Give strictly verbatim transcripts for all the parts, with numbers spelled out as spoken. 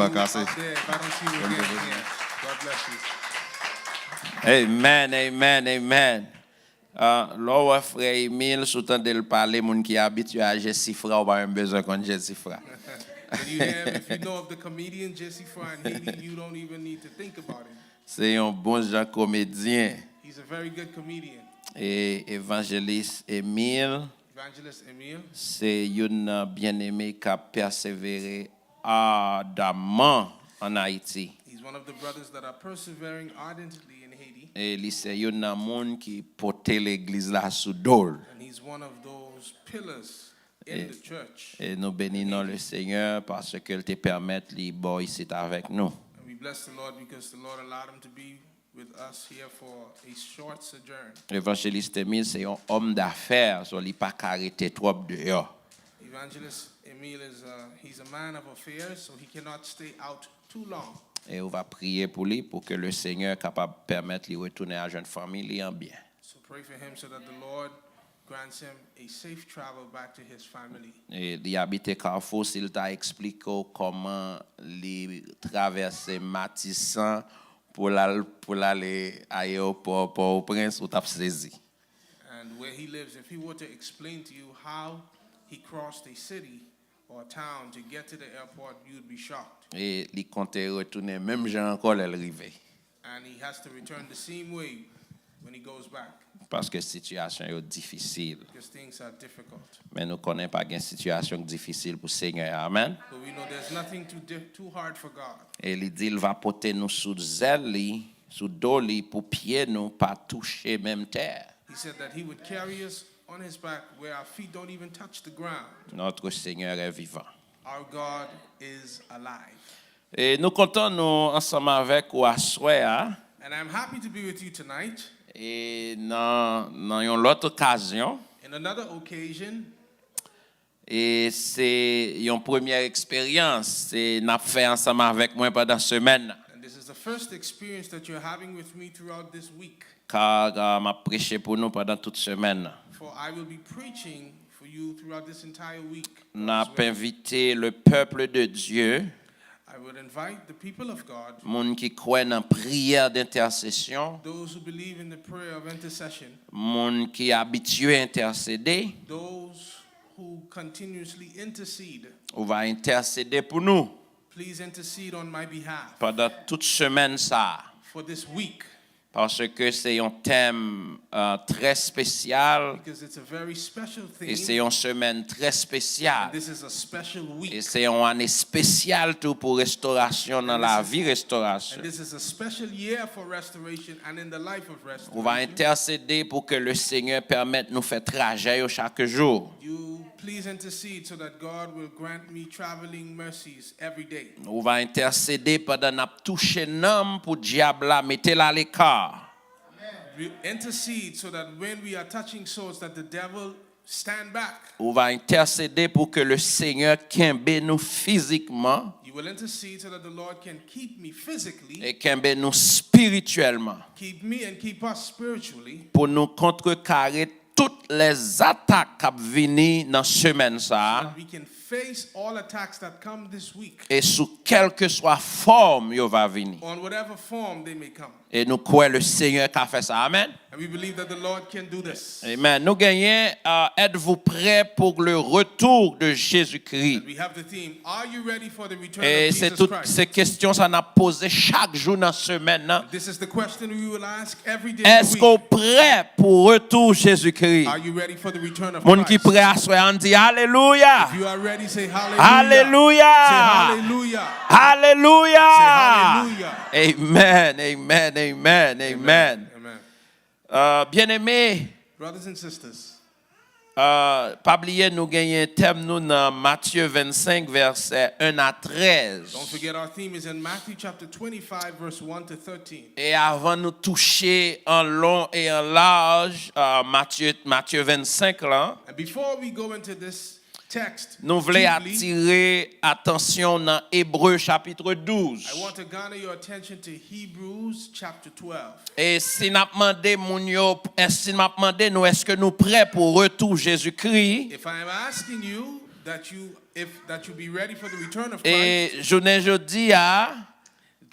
Pas cassé. Out there if I don't see you again here. God bless you. Amen, amen, amen. Ah, lè w wè frè Emil, si w tande l pale, moun ki abitye a Jesifra, ou pa menm bezwen konn Jesifra. When you have, if you know of the comedian Jesse Fry in Haiti, you don't even need to think about him. Se yon bon jan komedyen. He's a very good comedian. E Evanjelis Emil, Evangelist Emil. Se youn nan byeneme k ap pèsevere adamman ann Ayiti. He's one of the brothers that are persevering ardently in Haiti. E li se youn nan moun ki pote legliz la sou do l. And he's one of those pillars in the church. E nou beni non le Senyè paske l te pèmèt li bò isit avèk nou. And we bless the Lord because the Lord allowed him to be with us here for a short sojourn. Evanjelis Emil se yon òm dafè, so li pa ka rete twòp deyò. Evangelist Emil is a, he's a man of affairs, so he cannot stay out too long. E ou va priye pou li pou ke le Senyè kapab pèmèt li retounen al jwenn fanmi li an byen. So pray for him so that the Lord grants him a safe travel back to his family. E li abite Kafou, si l ta eksplike w kòman li travèse Matisan pou l al, pou l ale ayewopò Pòtoprens, ou t ap sezi. And where he lives, if he were to explain to you how he crossed a city or a town to get to the airport, you'd be shocked. E li konte retounen menm jan ankò lè l rive. And he has to return the same way when he goes back. Paske sitiyasyon yo difisil. Because things are difficult. Men nou konnen pa gen sitiyasyon k difisil pou Senyè a. Amèn. But we know there's nothing too di-, too hard for God. E li di l va pote nou sou zèl li, sou do li, pou pye nou pa touche menm tè. He said that he would carry us on his back where our feet don't even touch the ground. Notre Seigneur est vivant. Our God is alive. E nou kontan nou ansanm avèk ou aswè a. And I'm happy to be with you tonight. E nan, nan yon lòt okazyon. In another occasion. E se yon premyè eksperyans, se n ap fè ansanm avèk mwen pandan semèn nan. And this is the first experience that you're having with me throughout this week. Ka, ka m ap preche pou nou pandan tout semèn nan. For I will be preaching for you throughout this entire week. N ap envite le peuple de Dieu, I would invite the people of God, moun ki kwè nan priyè dentèsesyon, those who believe in the prayer of intercession, moun ki abitye entèsede, those who continuously intercede, ou va entèsede pou nou, please intercede on my behalf, pandan tout semèn sa a. For this week. Paske se yon tèm, euh, trè espesyal. Because it's a very special theme. E se yon semèn trè espesyal. And this is a special week. E se yon ane espesyal tou pou restorasyon nan lavi restorasyon. And this is a special year for restoration and in the life of restoration. Ou va entèsede pou ke le Senyè pèmèt nou fè trajè yo chak jou. You please intercede so that God will grant me traveling mercies every day. Ou va entèsede pandan n ap touche nanm pou dyab la mete l aleka. We intercede so that when we are touching souls, that the devil stand back. Ou va entèsede pou ke le Senyè kenbe nou fizikman. You will intercede so that the Lord can keep me physically, e kenbe nou espirityèlman. Keep me and keep us spiritually. Pou nou kontrekare tout lèzatak k ap vini nan semèn sa a. So that we can face all attacks that come this week. E sou kèlkeswa fòm yo va vini. On whatever form they may come. E nou kwè le Senyè ka fè sa. Amèn. And we believe that the Lord can do this. Amen. Nou genyen, euh, êtes-vous prêts pour le retour de Jésus-Christ? And we have the theme, Are you ready for the return of Jesus Christ? E se tout, se kesyon sa n ap poze chak jou nan semèn nan. This is the question we will ask every day of the week. Èske w prè pou retou Jezikri? Are you ready for the return of Christ? Moun ki prè aswè a, ann di alelouya. If you are ready, say hallelujah. Alelouya. Say hallelujah. Alelouya. Say hallelujah. Amen, amen, amen, amen. Amen. Euh, byeneme, Brothers and sisters, euh, pa bliye nou genyen tèm nou nan Matye vennsenk, vèsè en a trèz. Don't forget our theme is in Matthew chapter twenty-five, verse one to thirteen. E avan nou touche an lon e an laj, euh, Matye, Matye vennsenk lan, And before we go into this text deeply, nou vle atire atansyon nan Ebre chapit douz. I want to garner your attention to Hebrews chapter twelve. E si n ap mande moun yo, e si n ap mande nou, èske nou prè pou retou Jezikri? If I am asking you, that you if that you be ready for the return of Christ. E jounen jodi a,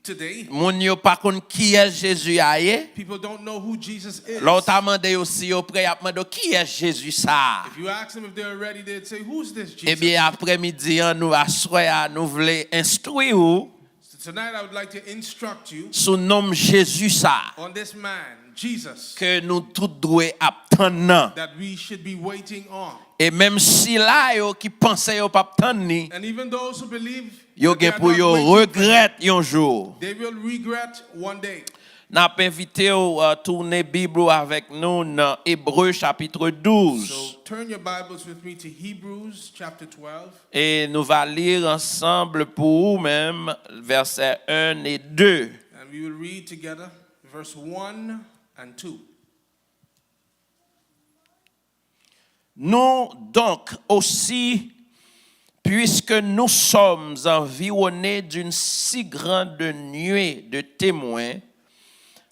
today, moun yo pa konn kiyès Jezi a ye. People don't know who Jesus is. Lè w ta mande yo si yo prè, y ap mande w, "Kiyès Jezi sa a?" If you ask them if they're ready, they'd say, "Who's this Jesus?" Ebyen, aprèmidi an, nou, aswè a, nou vle enstwi w So tonight I would like to instruct you sou nonm Jezi sa a on this man, Jesus, ke nou tout dwe ap tann nan. That we should be waiting on. E menm sila yo ki panse yo p ap tann li, And even those who believe yo that they gen are pou not yo waiting for him, regrèt yon jou. They will regret one day. N ap envite w, uh, tounen Bib ou avèk nou nan Ebre chapit douz. So turn your Bibles with me to Hebrews chapter twelve. E nou va li ansanm pou ou menm vèsè en e de. And we will read together verse one and two. Nous donc aussi, puisque nous sommes environnés d'une si grande nuée de témoins,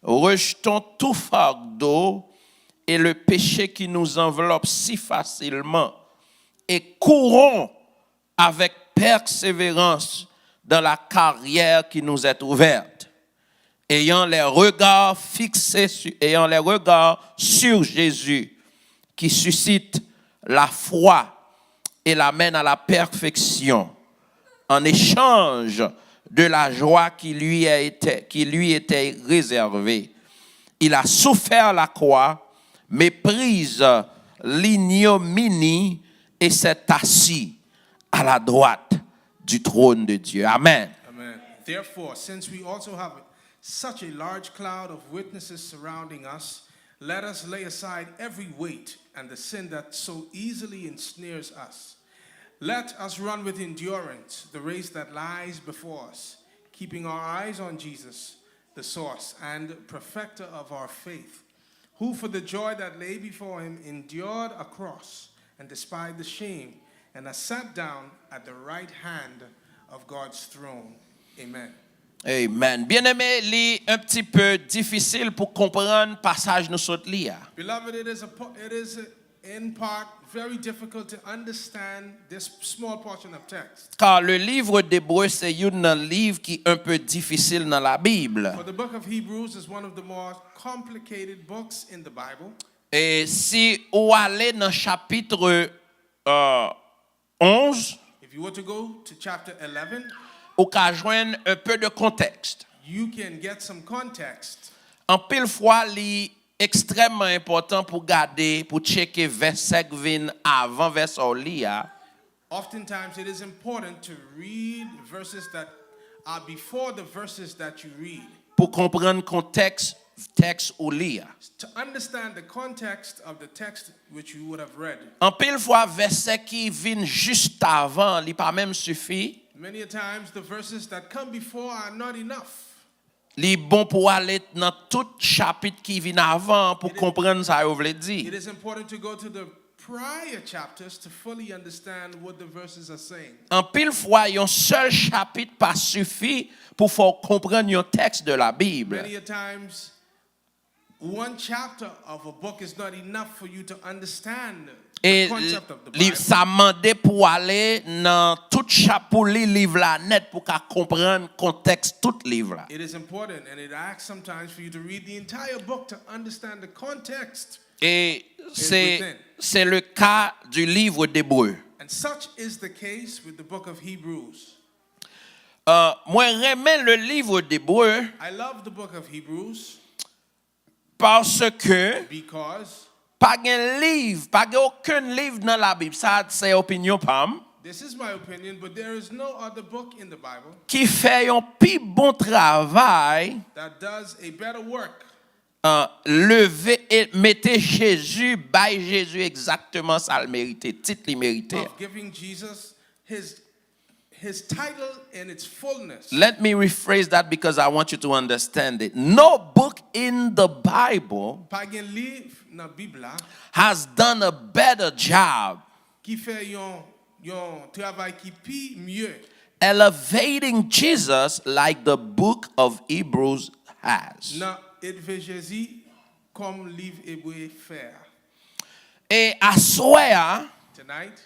rejetons tout fardeau et le péché qui nous enveloppe si facilement, et courons avec persévérance dans la carrière qui nous est ouverte, ayant les regards fixés sur, ayant les regards sur Jésus, qui suscite la foi et l'amène à la perfection, en échange de la joie qui lui était, qui lui était réservée. Il a souffert la croix, méprise l'ignominie, et s'est assis à la droite du trône de Dieu. Amen. Amen. Therefore, since we also have such a large cloud of witnesses surrounding us, let us lay aside every weight and the sin that so easily ensnares us. Let us run with endurance the race that lies before us, keeping our eyes on Jesus, the source and perfecter of our faith, who for the joy that lay before him endured a cross and despised the shame and has sat down at the right hand of God's throne. Amen. Amen. Byeneme, li un petit peu difisil pou konprann pasaj nou sot li a. Beloved, it is a po- it is in part very difficult to understand this small portion of text. Car le livre d'Hébreu se youn nan liv ki un peu difisil nan Labib. For the book of Hebrews is one of the more complicated books in the Bible. E si ou ale nan chapit, euh, onz, If you were to go to chapter eleven, ou ka jwenn un peu de contexte. You can get some context. Anpil fwa, li ekstrèmman enpòtan pou gade, pou tcheke vèsè k vin avan vèsè w li a. Oftentimes, it is important to read verses that are before the verses that you read. Pou konprann kontèks tèks ou li a. To understand the context of the text which you would have read. Anpil fwa, vèsè ki vin jis avan, li pa menm sifi. Many a times, the verses that come before are not enough. Li bon pou w ale nan tout chapit ki vin avan pou konprann sa yo vle di. It is important to go to the prior chapters to fully understand what the verses are saying. Anpil fwa, yon sèl chapit pa sifi pou fè w konprann yon tèks de Labib. Many a times, one chapter of a book is not enough for you to understand the concept of the Bible. E li, sa mande pou w ale nan tout chap, pou li liv la nèt, pou w ka konprann kontèks tout liv la. It is important, and it asks sometimes for you to read the entire book to understand the context. E se, se le cas du livre d'Hébreux. And such is the case with the book of Hebrews. Euh, mwen renmen le livre d'Hébreux. I love the book of Hebrews. Parce que, because, pa gen liv, pa gen okenn liv nan Labib, sa se opinyon pa m, this is my opinion, but there is no other book in the Bible, ki fè yon pi bon travay, that does a better work, euh, leve e mete Jezi, bay Jezi egzakteman sa l merite, tit li merite. Of giving Jesus his his title in its fullness. Let me rephrase that because I want you to understand it. No book in the Bible, pa gen liv nan Bib la, has done a better job, ki fè yon, yon travay ki pi mye, elevating Jesus like the book of Hebrews has. Nan elve Jezi kòm liv Ebre fè a. E aswè a, tonight,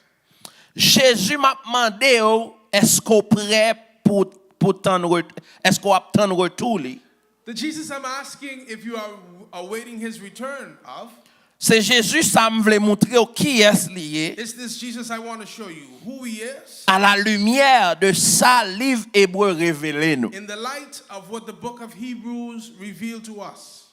Jezi, m ap mande w, èske w prè pou, pou tann ret-, èske w ap tann retou li? The Jesus I'm asking if you are awaiting his return of. Se Jezi sa m vle moutre w kiyès li ye, It's this Jesus I want to show you who he is à la lumière de sa liv Ebre revele nou. In the light of what the book of Hebrews revealed to us.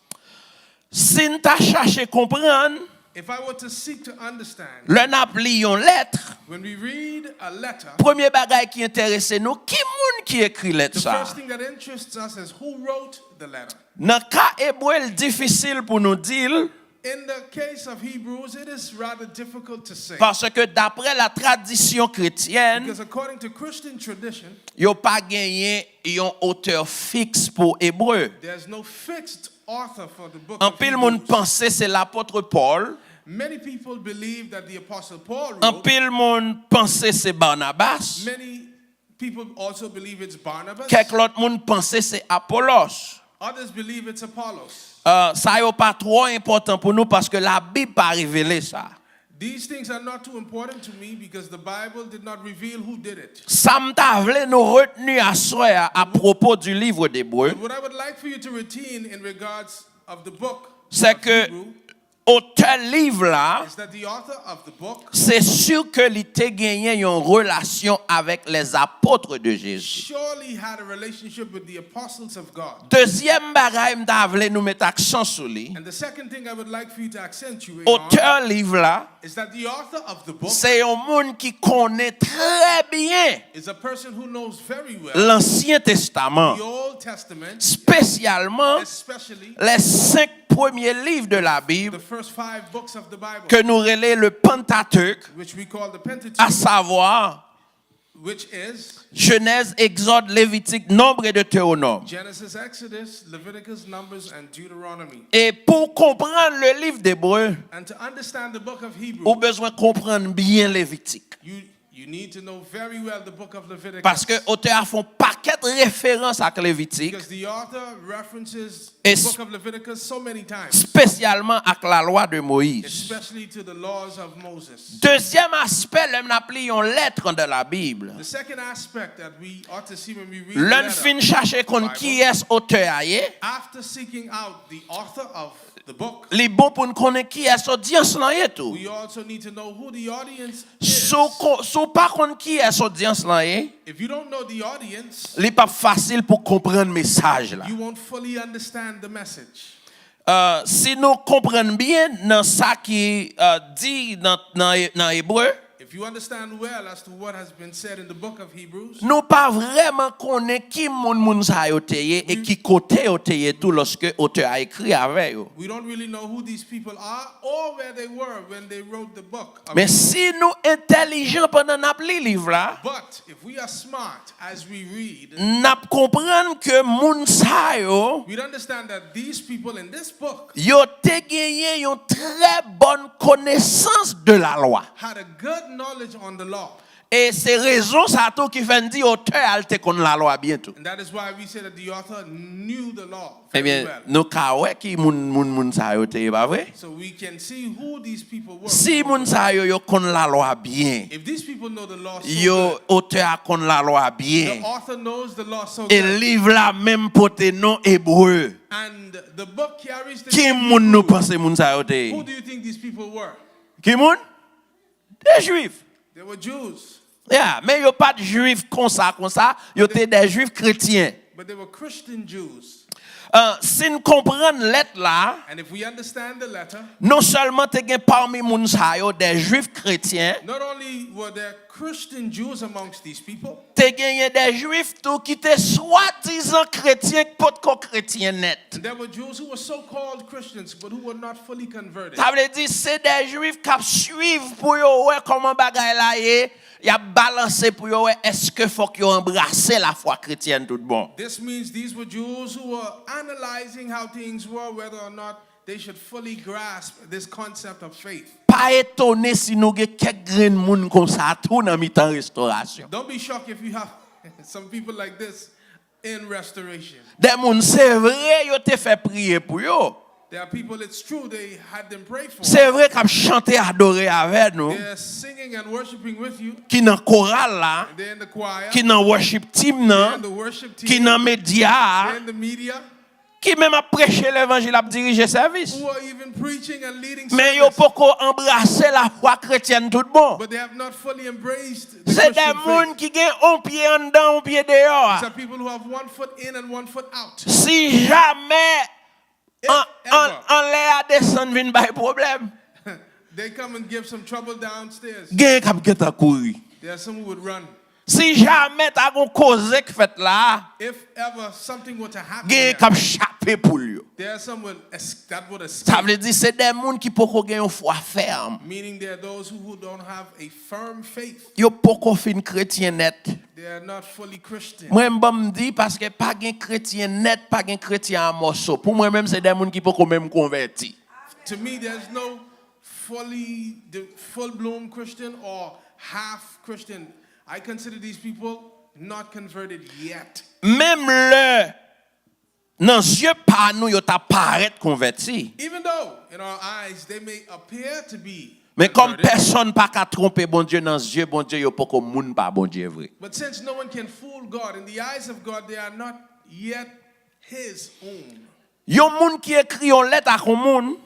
Si n ta chache konprann, If I were to seek to understand, lè n ap li yon lèt, when we read a letter, premye bagay ki enterese nou, ki moun ki ekri lèt the sa a? First thing that interests us is who wrote the letter. Nan ka Ebre, l difisil pou nou di l, In the case of Hebrews, it is rather difficult to say. Paske daprè la tradisyon kretyèn, Because according to Christian tradition, yo pa genyen yon otè fiks pou Ebre. There's no fixed author for the book of Anpil moun Hebrews. Panse se lapòt Pòl. Many people believe that the Apostle Paul wrote. Anpil moun panse se Barnabas. Many people also believe it's Barnabas. Kèk lòt moun panse se Apolos. Others believe it's Apollos. Uh, sa yo pa twò enpòtan pou nou paske Labib pa revele sa. These things are not too important to me because the Bible did not reveal who did it. Sa m ta vle nou retni aswè a apwopo du livre d'Ebre, But what I would like for you to retain in regards of the book c'est of que Hebrew otè liv la, is that the author of the book se si ke li te genyen yon relasyon avèk les apôtres de Jésus. Surely had a relationship with the apostles of God. Dezyèm bagay m ta vle nou met aksan sou li, And the second thing I would like for you to accentuate on otè liv la, is that the author of the book se yon moun ki konnen trè byen is a person who knows very well Lansyen Testaman, the Old Testament, espesyalman especially les cinq premiers livres de la Bible, the first five books of the Bible, ke nou rele le Pentateuch, which we call the Pentateuch, à savoir which is Genèse, Exode, Lévitique, Nombre et Deutéronome. Genesis, Exodus, Leviticus, Numbers, and Deuteronomy. E pou w konprann le livre d'Ebre, And to understand the book of ou Hebrews, bezwen konprann byen Levitik. you, you need to know very well the book of Leviticus. Paske otè a fè yon pakèt referans ak Levitik, Because the author references Es- the book of Leviticus so many times, espesyalman ak la loi de Moïse. Especially to the laws of Moses. Dezyèm aspè, lè n ap li yon lèt nan Labib, The second aspect that we ought to see when we read lè n the fin letter, chache konn Bible, kiyès otè a ye, after seeking out the author of the book, li bon pou n konnen kiyès odyans lan ye tou. We also need to know who the audience Si w is. ko- si w pa konn kiyès odyans lan ye, If you don't know the audience, li p ap fasil pou konprann mesaj la. You won't fully understand the message. Uh, si nou konprann byen nan sa ki uh, di nan, nan, nan Ebre, If you understand well as to what has been said in the book of Hebrews, nou pa vrèman konnen ki moun moun sa yo te ye e ki kote yo te ye tou lòske otè a ekri avè yo. We don't really know who these people are or where they were when they wrote the book. Men si nou entèlijan pandan n ap li liv la, But if we are smart as we read, n ap konprann ke moun sa yo, we'd understand that these people in this book yo te genyen yon trè bòn konesans de la lwa. Had a good knowledge on the law. E se rezon sa tou ki fè n di otè a l te konn lalwa byen tou. And that is why we say that the author knew the law very Ebyen, well. Nou ka wè ki moun moun moun sa yo te ye, pa vre? So we can see who these people were. Si moun sa yo yo konn lalwa byen, If these people know the law so yo good, otè a konn lalwa the byen, author knows the law so e good, liv la menm pote non Ebre. And the book carries the Ki name moun nou Hebrew. Panse moun sa yo te Who ye? Do you think these people were? Ki moun? De Jwif. They were Jews, Yeah, men yo pa t Jwif konsa konsa, yo te de Jwif kretyen. But they were Christian Jews. Uh, si n konprann lèt la, And if we understand the letter, non sèlman te gen pami moun sa yo de Jwif kretyen, not only were there Christian Jews amongst these people, te genyen de Jwif tou ki te swadizan kretyen k potko kretyen nèt. And there were Jews who were so-called Christians, but who were not fully converted. Sa vle di se de Jwif k ap swiv pou yo wè kòman bagay la ye, y ap balanse pou yo wè èske fòk yo anbrase lafwa kretyèn tout bon. This means these were Jews who were analyzing how things were, whether or not they should fully grasp this concept of faith. Pa etone si nou gen kèk grenn moun konsa tou nan mitan restorasyon. Don't be shocked if you have some people like this in restoration. De moun se vre yo te fè priye pou yo. There are people, it's true, they had them pray for. Se vre k ap chante adore avè nou, They're singing and worshiping with you. Ki nan koral la, And they're in the choir. Ki nan worship team They're nan, in the worship team. Ki nan medya a, They're in the media. Ki menm ap preche levanjil, ap dirije sèvis. Who are even preaching and leading Men yo service. Poko anbrase lafwa kretyèn tout bon. But they have not fully embraced the Se de Christian moun faith. Ki gen yon pye anndan, yon pye deyò These a. Are people who have one foot in and one foot out. Si jamè If an, an, ever anlè a desann vin bay pwoblèm, they come and give some trouble downstairs, gen k ap gentan kouri. There are some who would run. Si jamè ta gon koze k fèt la, If ever something were to happen, Gen there, k ap chape poul yo. There are some will es- that would Sa escape. Vle di se de moun ki poko gen yon fwa fèm. Meaning there are those who, who don't have a firm faith. Yo poko fin kretyen nèt. They are not fully Christian. Mwen m ban m di paske pa gen kretyen nèt, pa gen kretyen a mòso. Pou mwen menm se de moun ki poko menm konvèti. To me, there's no fully the full bloom Christian or half Christian. I consider these people not converted yet. Menm lè nan zye pa nou yo ta parèt konvèti. Even though in our eyes they may appear to be Men kòm converted, pèsonn pa ka twonpe Bondye nan zye Bondye, yo poko moun pa Bondye vre. But since no one can fool God, in the eyes of God, they are not yet his own. Yon moun ki ekri yon lèt ak yon moun,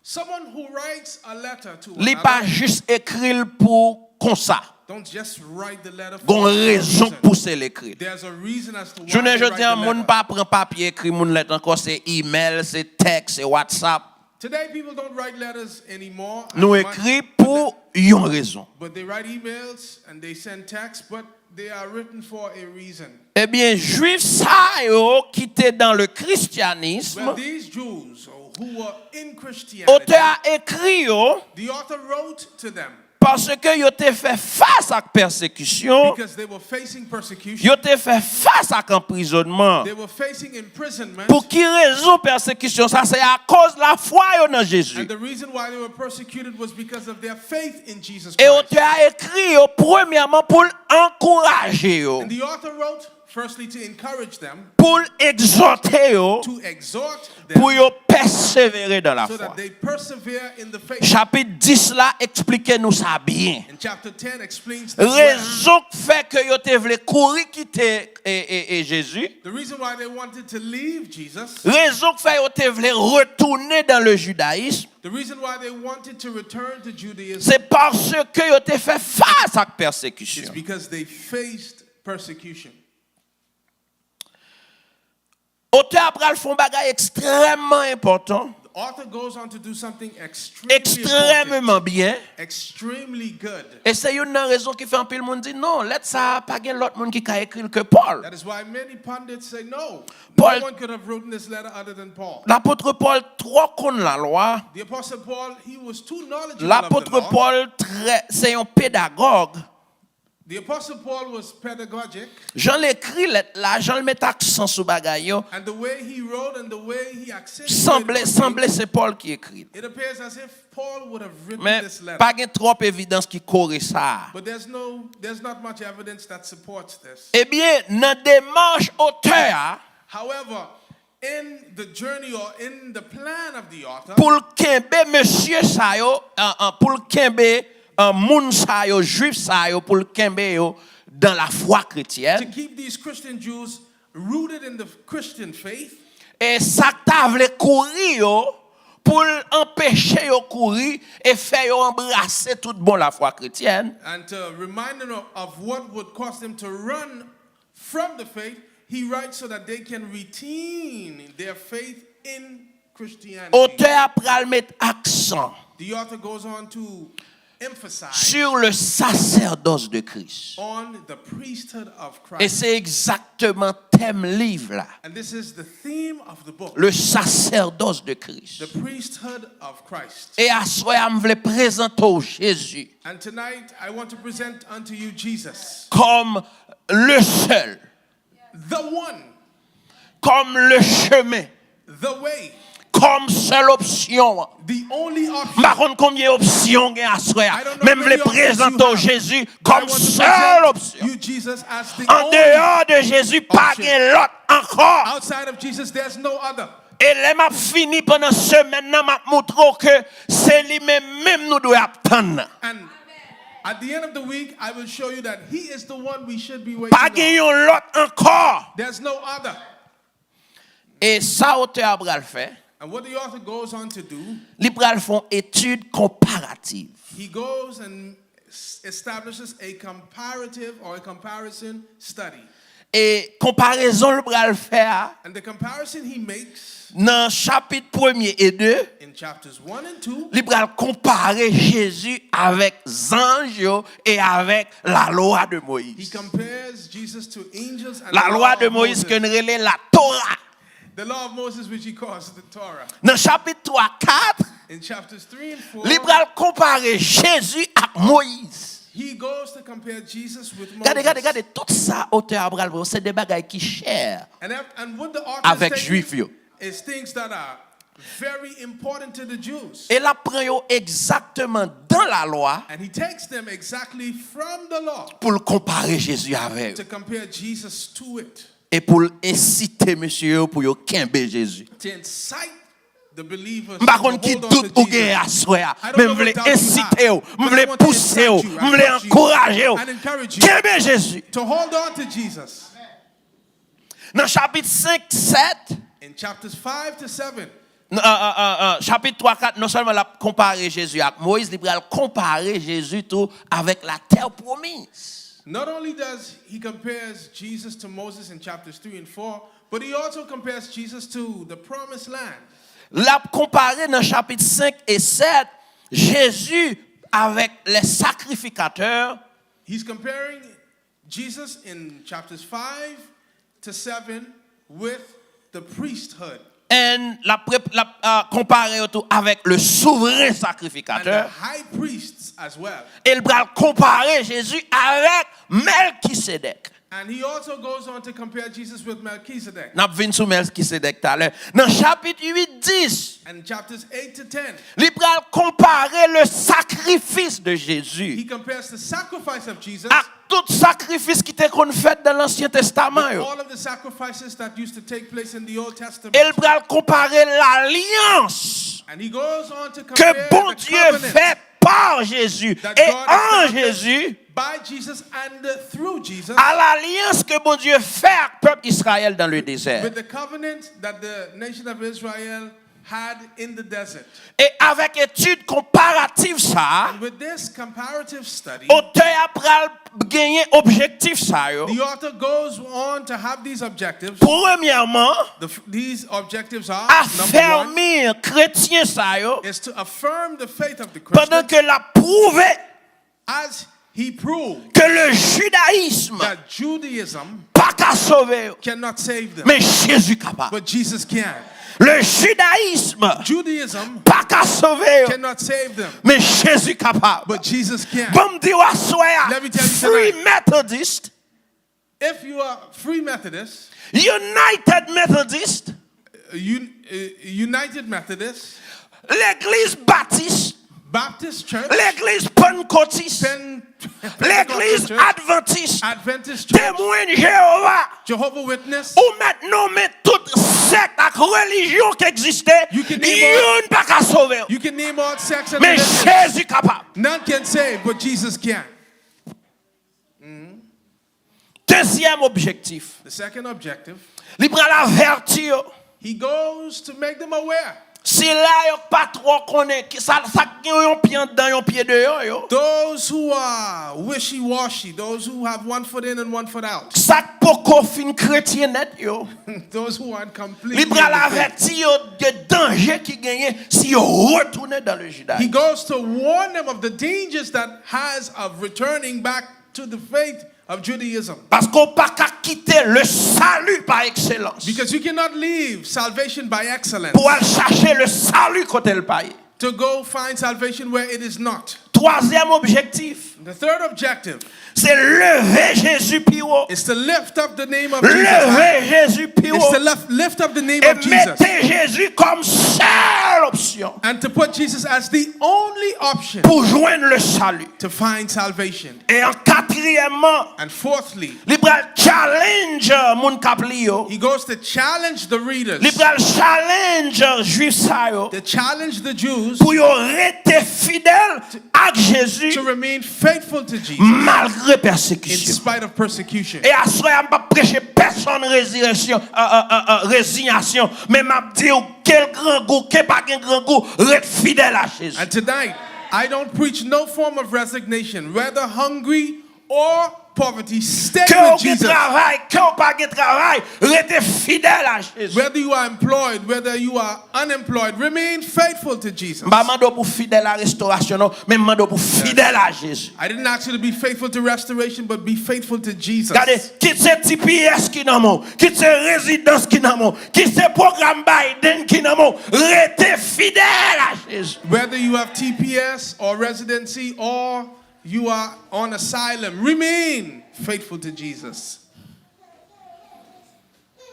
Someone who writes a letter to li pa another, jis ekri l pou konsa. Don't just write the letter for Gon no rezon reason. K pouse l ekri l. There's a reason as to why Jounen they jodi write an, the moun letter. Pa pran papye ekri moun lèt ankò, se email, se text, se WhatsApp. Today, people don't write letters anymore. Nou as much, ekri pou yon rezon. But they write emails and they send texts, but they are written for a reason. Ebyen, Jwif sa yo ki te dans le christianisme, Well, these Jews who were in Christianity, otè a ekri yo the author wrote to them paske yo te fè fas ak pèsekisyon, because they were facing persecution. Yo te fè fas ak anprizònman. They were facing imprisonment. Pou ki rezon pèsekisyon sa? Se akoz lafwa yo nan Jezi. And the reason why they were persecuted was because of their faith in Jesus E Christ. Otè a ekri yo premyèman pou l ankouraje yo, And the author wrote, firstly, to encourage them, Pou l egzòte yo, to exhort them, Pou yo pèsevere dans la so foi. That they persevere in the faith. Chapit dis la eksplike nou sa byen. And chapter ten explains this well. Rezon k fè ke yo te vle kouri kite e, e, e Jezi. The reason why they wanted to leave Jesus, Rezon k fè yo te vle retounen dans le judaïsme, the reason why they wanted to return to Judaism, Se paske yo te fè fas ak is pèsekisyon. Because they faced persecution. Otè a pral fè yon bagay ekstrèmman enpòtan, The author goes on to do something extremely important, ekstrèmman byen. Extremely good. E se youn nan rezon ki fè anpil moun di non, lèt sa a pa gen lòt moun ki ka ekri l ke Pòl. That is why many pundits say no. Paul- No one could have written this letter other than Paul. Lapot Pòl twò konn lalwa. The Apostle Paul, he was too knowledgeable of the Lapot law. Pòl trè, se yon pedagòg. The Apostle Paul was pedagogic, Jan l ekri lèt la, jan l met aksan sou bagay yo, and the way he wrote and the way he accentuated sanble, on sanble things, se Pòl ki ekri l. It appears as if Paul would have written Men this letter. Pa gen twòp evidans ki kore sa a. But there's no, there's not much evidence that supports this. Ebyen, nan demach otè a, However, in the journey or in the plan of the author, Pou l kenbe mesye sa yo, an, an, pou l kenbe an, moun sa yo, jwif sa yo, pou l kenbe yo dans la foi to chrétienne. Keep these Christian Jews rooted in the Christian faith, E sa k ta vle kouri yo, pou l anpeche yo kouri e fè yo anbrase tout bon lafwa kretyèn. And to remind them of, of what would cause them to run from the faith, he writes so that they can retain their faith in Christianity. Otè a pral met aksan The author goes on to emphasize sur le sacerdoce de Christ. On the priesthood of E Christ. Se egzakteman tèm liv la. And this is the theme of the book. Le sacerdoce de Christ. The priesthood of Christ. E aswè a, m vle prezante w Jezi. And tonight, I want to present unto you Jesus. Kòm le seul, The one, kòm le chemin, the way, kòm sèl opsyon an. The only M option. Pa konn konbyen opsyon w gen aswè a, I don't know men m vle many options prezante you w have, Jezi but I kòm want to sèl present opsyon. You Jesus as the An only deyò de Jezi, pa option. Gen lòt ankò. Outside of Jesus, there's no other. E lè m ap fini pandan semèn nan, m ap montre w ke se li menm menm nou dwe ap tann nan. And at the end of the week, I will show you that he is the one we should be waiting on. Pa gen yon lòt ankò. There's no other. E sa otè a pral fè, And what the author goes on to do, li pral fè yon etid konparativ. He goes and s- establishes a comparative or a comparison study. E konparezon l pral fè a, And the comparison he makes nan chapit premye e de, in chapters one and two, li pral konpare Jezi avèk zanj yo e avèk lalwa de Moyiz. He compares Jesus to angels and the law of Moses. Lalwa de Moyiz ke n rele la Tora. The law of Moses, which he calls the Torah. Nan chapit twa, kat, In chapters three and four, li pral konpare Jezi ak Moyiz. He goes to compare Jesus with Moses. Gade, gade, gade, tout sa otè a pral pran, se de bagay ki chè And ev- and what the author is avèk taking Jwif yo. Is things that are very important to the Jews. E l ap pran yo egzakteman dan lalwa And he takes them exactly from the law pou l konpare Jezi avè yo. To compare Jesus to it. E pou l ensite mesye yo pou yo kenbe Jezi. To incite the believers M pa to konn ki hold on to dout ou genyen Jesus. Aswè a, I don't men know m vle what doubt you ensite have, w, m but I vle want to pouse w, incite you, m vle I push you, ankouraje w. And encourage you Kenbe Jezi. To hold on to Jesus. Nan chapit senk, sèt, In chapters five to seven, n- euh, euh, euh, euh, chapit twa, kat, non sèlman l ap konpare Jezi ak Moyiz, li pral konpare Jezi tou avèk latè pwomiz. Not only does he compares Jesus to Moses in chapters three and four, but he also compares Jesus to the promised land. L ap konpare nan chapit senk e sèt Jezi avèk les sacrificateurs. He's comparing Jesus in chapters five to seven with the priesthood. And l ap, rep- l ap, euh, konpare yo tou avèk le souvren And the sakrifikatè. High priests as well. E l pral konpare Jezi avèk Mèlkisedèk. And he also goes on to compare Jesus with Melchizedek. N ap vin sou Mèlkisedèk talè. Nan chapit uit, dis, And chapters eight to ten, li pral konpare le sacrifice de Jésus he compares the sacrifice of Jesus ak tout sakrifis ki te konn fèt nan Ansyen Testaman with yo. All of the sacrifices that used to take place in the Old Testament. E l pral konpare lalyans And he goes on to ke compare the Bondye covenant fè pa Jezi that e God an established Jezi by Jesus and through Jesus. A lalyans ke Bondye fè ak pèp Izrayèl dans le désert. With the covenant that the nation of Israel had in the desert. E avèk etid konparatif sa a, And with this comparative study, otè a pral genyen objektif sa yo. The author goes on to have these objectives. Premyèman, The f- these objectives are, number one, afèmi kretyen sa yo is to affirm the faith of the pandan Christians ke l ap pwouve as he proved ke le jidayism that Judaism pa ka sove yo, cannot save them, men Jezi kapab. But Jesus can. Le jidayism Judaism pa ka sove yo, cannot save them, men Jezi kapab. But Jesus can. Ban m di w aswè a, Let me tell you Free tonight. Methodist, If you are Free Methodist, United Methodist, Un- uh, United Methodist, Legliz Batis, Baptist Church, Legliz Pannkotis, Pen- Legliz Pentecostal Church, Advantis, Adventist Church, Temwen Jewova, Jehovah Witness, ou mèt nonmen tout sèk ak relijyon ki egziste, You can name all- youn pa ka sove w. You can name all sects and Men religions. Jezi kapab. None can save, but Jesus can. Dezyèm objektif, The second objective, li pral avèti yo. He goes to make them aware. Sila yo k pa twò konnen ki sa, sa k gen yon pye anndan, yon pye deyò yo. Those who are wishy-washy, those who have one foot in and one foot out. Sa k poko fin kretyen nèt yo. Those who aren't completely Li pral in the faith. Avèti yo de danje ki genyen si yo retounen dans le He judaïsme. Goes to warn them of the dangers that has of returning back to the faith of Judaism. Paske w pa ka kite le salut par excellence. Because you cannot leave salvation by excellence Pou al chache le salut kote l pa ye. To go find salvation where it is not. Twazyèm objektif, The third objective se leve Jezi pi wo. Is to lift up the name of Jesus Leve high. Jezi pi wo. Is to lift, lift up the name E of Jesus. Mete Jezi kòm sèl opsyon. And to put Jesus as the only option pou jwenn le salut. To find salvation. E an katriyèmman, And fourthly, li pral challenge moun k ap li yo. He goes to challenge the readers, Li pral challenge jwif sa yo to challenge the Jews pou yo rete fidèl ak Jezi to remain faithful to Jesus malgre in pèsekisyon. Spite of persecution. E aswè a, m p ap preche pèsonn rezireksyon, uh, uh, uh, uh, rezinyasyon, men m ap di w, ke l grangou, ke pa gen grangou, ret fidèl a Jezi. And tonight, I don't preach no form of resignation, whether hungry or poverty. Stay Ke w with gen Jesus. Travay, ke w pa gen travay, rete fidèl a Jezi. Whether you are employed, whether you are unemployed, remain faithful to Jesus. M pa mande w pou fidèl a restorasyon non, men m mande w pou fidèl a Jezi. I didn't ask you to be faithful to restoration, but be faithful to Jesus. Gade, kit se T P S ki nan men w, kit se rezidans ki nan men w, kit se pwogram Biden ki nan men w, rete fidèl a Jezi. Whether you have T P S or residency or you are on asylum, remain faithful to Jesus.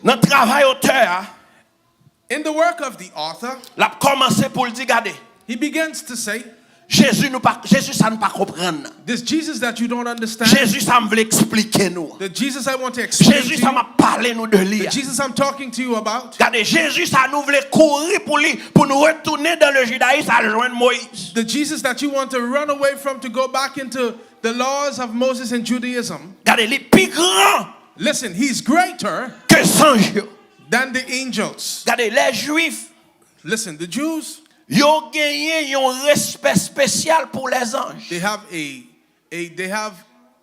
Nan travay otè a, In the work of the author, l ap kòmanse pou l di, gade, he begins to say, Jezi nou pa, Jezi sa nou pa konprann. This Jesus that you don't understand, Jezi sa m vle eksplike nou. The Jesus I want to explain to Jezi sa m you, ap pale nou de li the a. Jesus I'm talking to you about, Gade, Jezi sa nou vle kouri pou li, pou nou retounen dans le judaïsme al jwenn Moyiz. The Jesus that you want to run away from to go back into the laws of Moses and Judaism. Gade, li pi gran Listen, he's greater ke zanj yo. Than the angels. Gade, lè Jwif Listen, the Jews, yo genyen yon respè espesyal pou lèzanj. They have a, a they have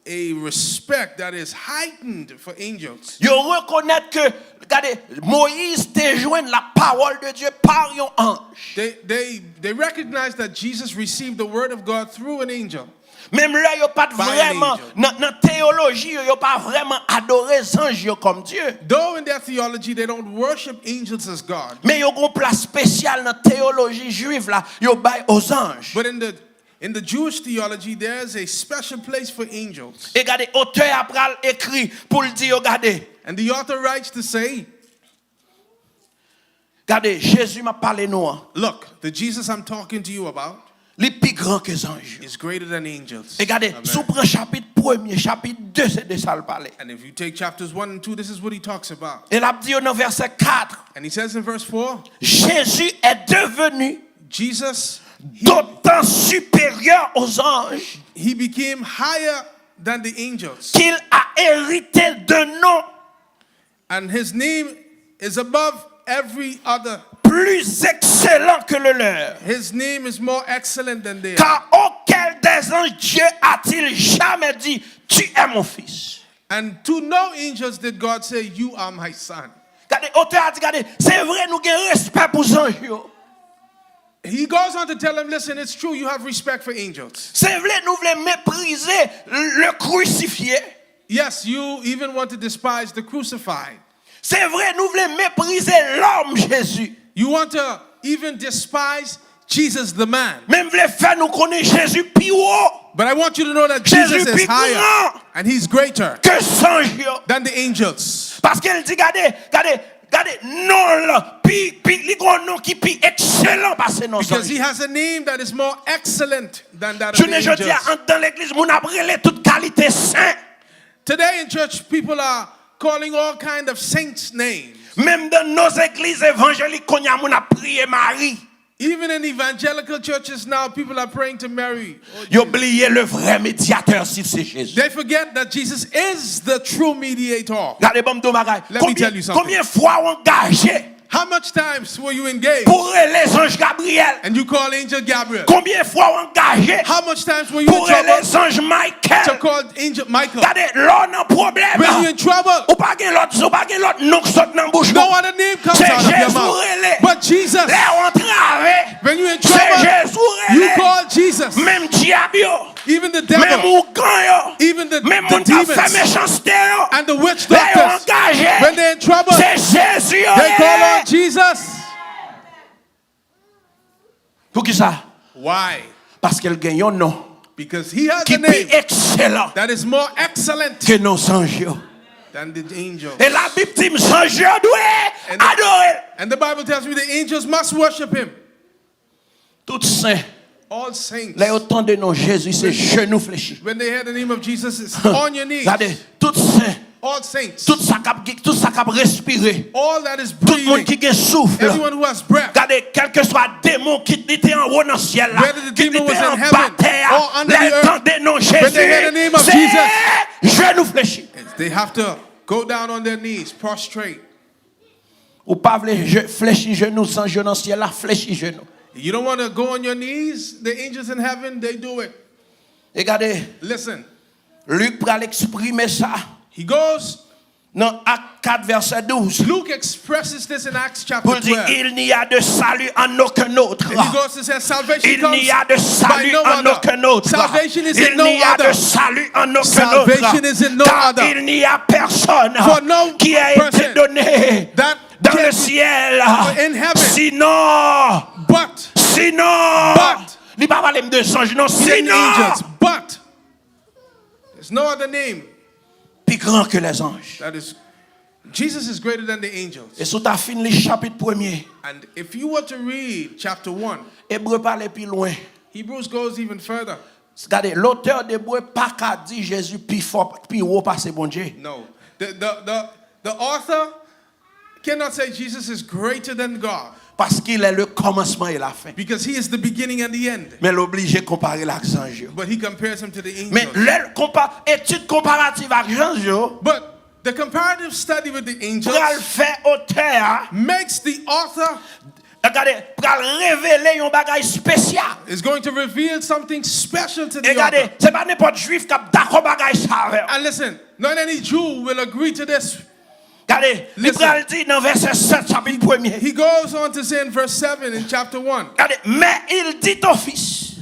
a respect that is heightened for angels. Yo rekonèt ke, gade, Moyiz te jwenn la parole de Dieu par yon anj. They they they recognize that Jesus received the word of God through an angel. Menm lè yo pa t vrèman nan, nan teyoloji yo, yo pa vrèman adore zanj yo kòm Dye. Though in their theology they don't worship angels as God, Men yo gon plas espesyal nan teyoloji jwif la, yo bay o zanj. But in the in the Jewish theology, there's a special place for angels. E gade, otè a pral ekri pou l di yo, gade. And the author writes to say, Gade, Jezi m ap pale nou an. Look, the Jesus I'm talking to you about Li pi gran ke zanj yo. Is greater than angels. E gade, si w pran chapit premye, chapit de, se de sa l pale. And if you take chapters one and two, this is what he talks about. E l ap di yo nan vèsè kat, And he says in verse four, Jésus est devenu Jesus, he, d'autant supérieur aux anges he became higher than the angels. Qu'il a hérité d'un nom And his name is above every other. Plus excellent que le leur. His name is more excellent than theirs. Car auquel des anges Dieu a-t-il jamais dit, tu es mon fils? And to no angels did God say, you are my son. Gade, otè a di, gade, se vre nou gen respè pou zanj yo. He goes on to tell them, listen, it's true, you have respect for angels. Se vre nou vle meprize le crucifié. Yes, you even want to despise the crucified. Se vre nou vle meprize lòm Jezi. You want to even despise Jesus the man. Men m vle fè nou konnen Jezi pi wo. But I want you to know that Jesus is higher and he's greater ke zanj yo. Than the angels. Paske l di, gade, gade, gade, non l pi, pi, li gon non ki pi ekselan pase non zanj. Because he has a name that is more excellent than that of the angels. Jounen jodi a, anndan legliz, moun ap rele tout kalite sen. Today in church, people are calling all kind of saints names. Menm dans nos églises évangéliques, kounye a moun ap priye Mari. Even in evangelical churches now, people are praying to Mary. Yo bliye le vrai médiateur, si se Jezi. They forget that Jesus is the true mediator. Gade, ban m di w bagay. Let me tell you something. Konbyen fwa w angaje How much times were you engaged pou rele zanj Gabriyèl? And you call angel Gabriel? Konbyen fwa w angaje How much times were you pou in rele trouble zanj Michael? To call angel Michael? Gade, lè w nan pwoblèm, When you in trouble, ou pa gen lòt, ou pa gen lòt non k sot nan bouch ou. No other name comes out of your mouth. But Jesus. Lè w antrave, When you in se trouble, Jezi w you rele. Call Jesus. Menm dyab yo. Even the Menm devil. Ougan yo. Even the, Menm the moun k ap fè demons. Mechanste yo. And the witch Lè yo doctors. Angaje, When they're in trouble, se Jezi yo they call rele. On Jesus. Poukisa? Why? Paske l gen yon non Because he has ki a pi name ekselan that is more excellent ke non zanj yo. Than the angels. E Labib di m zanj yo dwe And the, adore l. And the Bible tells me the angels must worship him. Tout sen, all saints, lè yo tande non Jezi, se jenou flechi. When they hear the name of Jesus, it's on your knees. Gade, tout sen, all saints, tout sa k ap, tout sa k ap respire, all that is breathing, tout moun ki gen souf, everyone who has breath, gade, kèlkeswa demon ki li te anwo nan syèl la, whether the demon was in heaven or under the earth, ki li te anba tè a, lè yo tande non Jezi, when they hear the name of Jesus, jenou flechi. They have to go down on their knees, prostrate. Ou pa vle je, flechi jenou, zanj yo nan syèl la flechi jenou. You don't want to go on your knees? The angels in heaven, they do it. E gade, listen, Lik pral eksprime sa. He goes, nan Ak kat vèsè douz, Luke expresses this in Acts chapter twelve. Pou l di, il n'y a de salut en aucun autre. And he goes to say, salvation comes by no other. Il n'y a de salut en autre. Salvation is in no other. Il n'y a de salut en aucun autre. Salvation is in no other. Car il n'y a personne qui a été donné dans le ciel, sinon, sinon, li pa pale m de zanj non, sinon, angels, but there's no other name pi gran ke lèzanj. That is, Jesus is greater than the angels. E si w ta fin li chapit premye, and if you were to read chapter one, Ebre pale pi lwen. Hebrews goes even further. Gade, lotè d Ebre pa ka di Jezi pi fò, pi wo pase Bondye. No. The, the, the, the author cannot say Jesus is greater than God. Paske il est le commencement et la fin. Because he is the beginning and the end. Men l oblije konpare l ak zanj yo. But he compares him to the angels. Men lè l konpa, etid konparativ ak zanj yo, but the comparative study with the angels, pral fè otè a, makes the author, gade, pral revele yon bagay espesyal. Is going to reveal something special to the author. E gade, se pa nenpòt jwif k ap dakò bagay sa avè w. And listen, not any Jew will agree to this. Gade, li pral di nan vèsè sèt chapit premye. He goes on to say in verse seven in chapter one. Gade, mais il dit au Fils.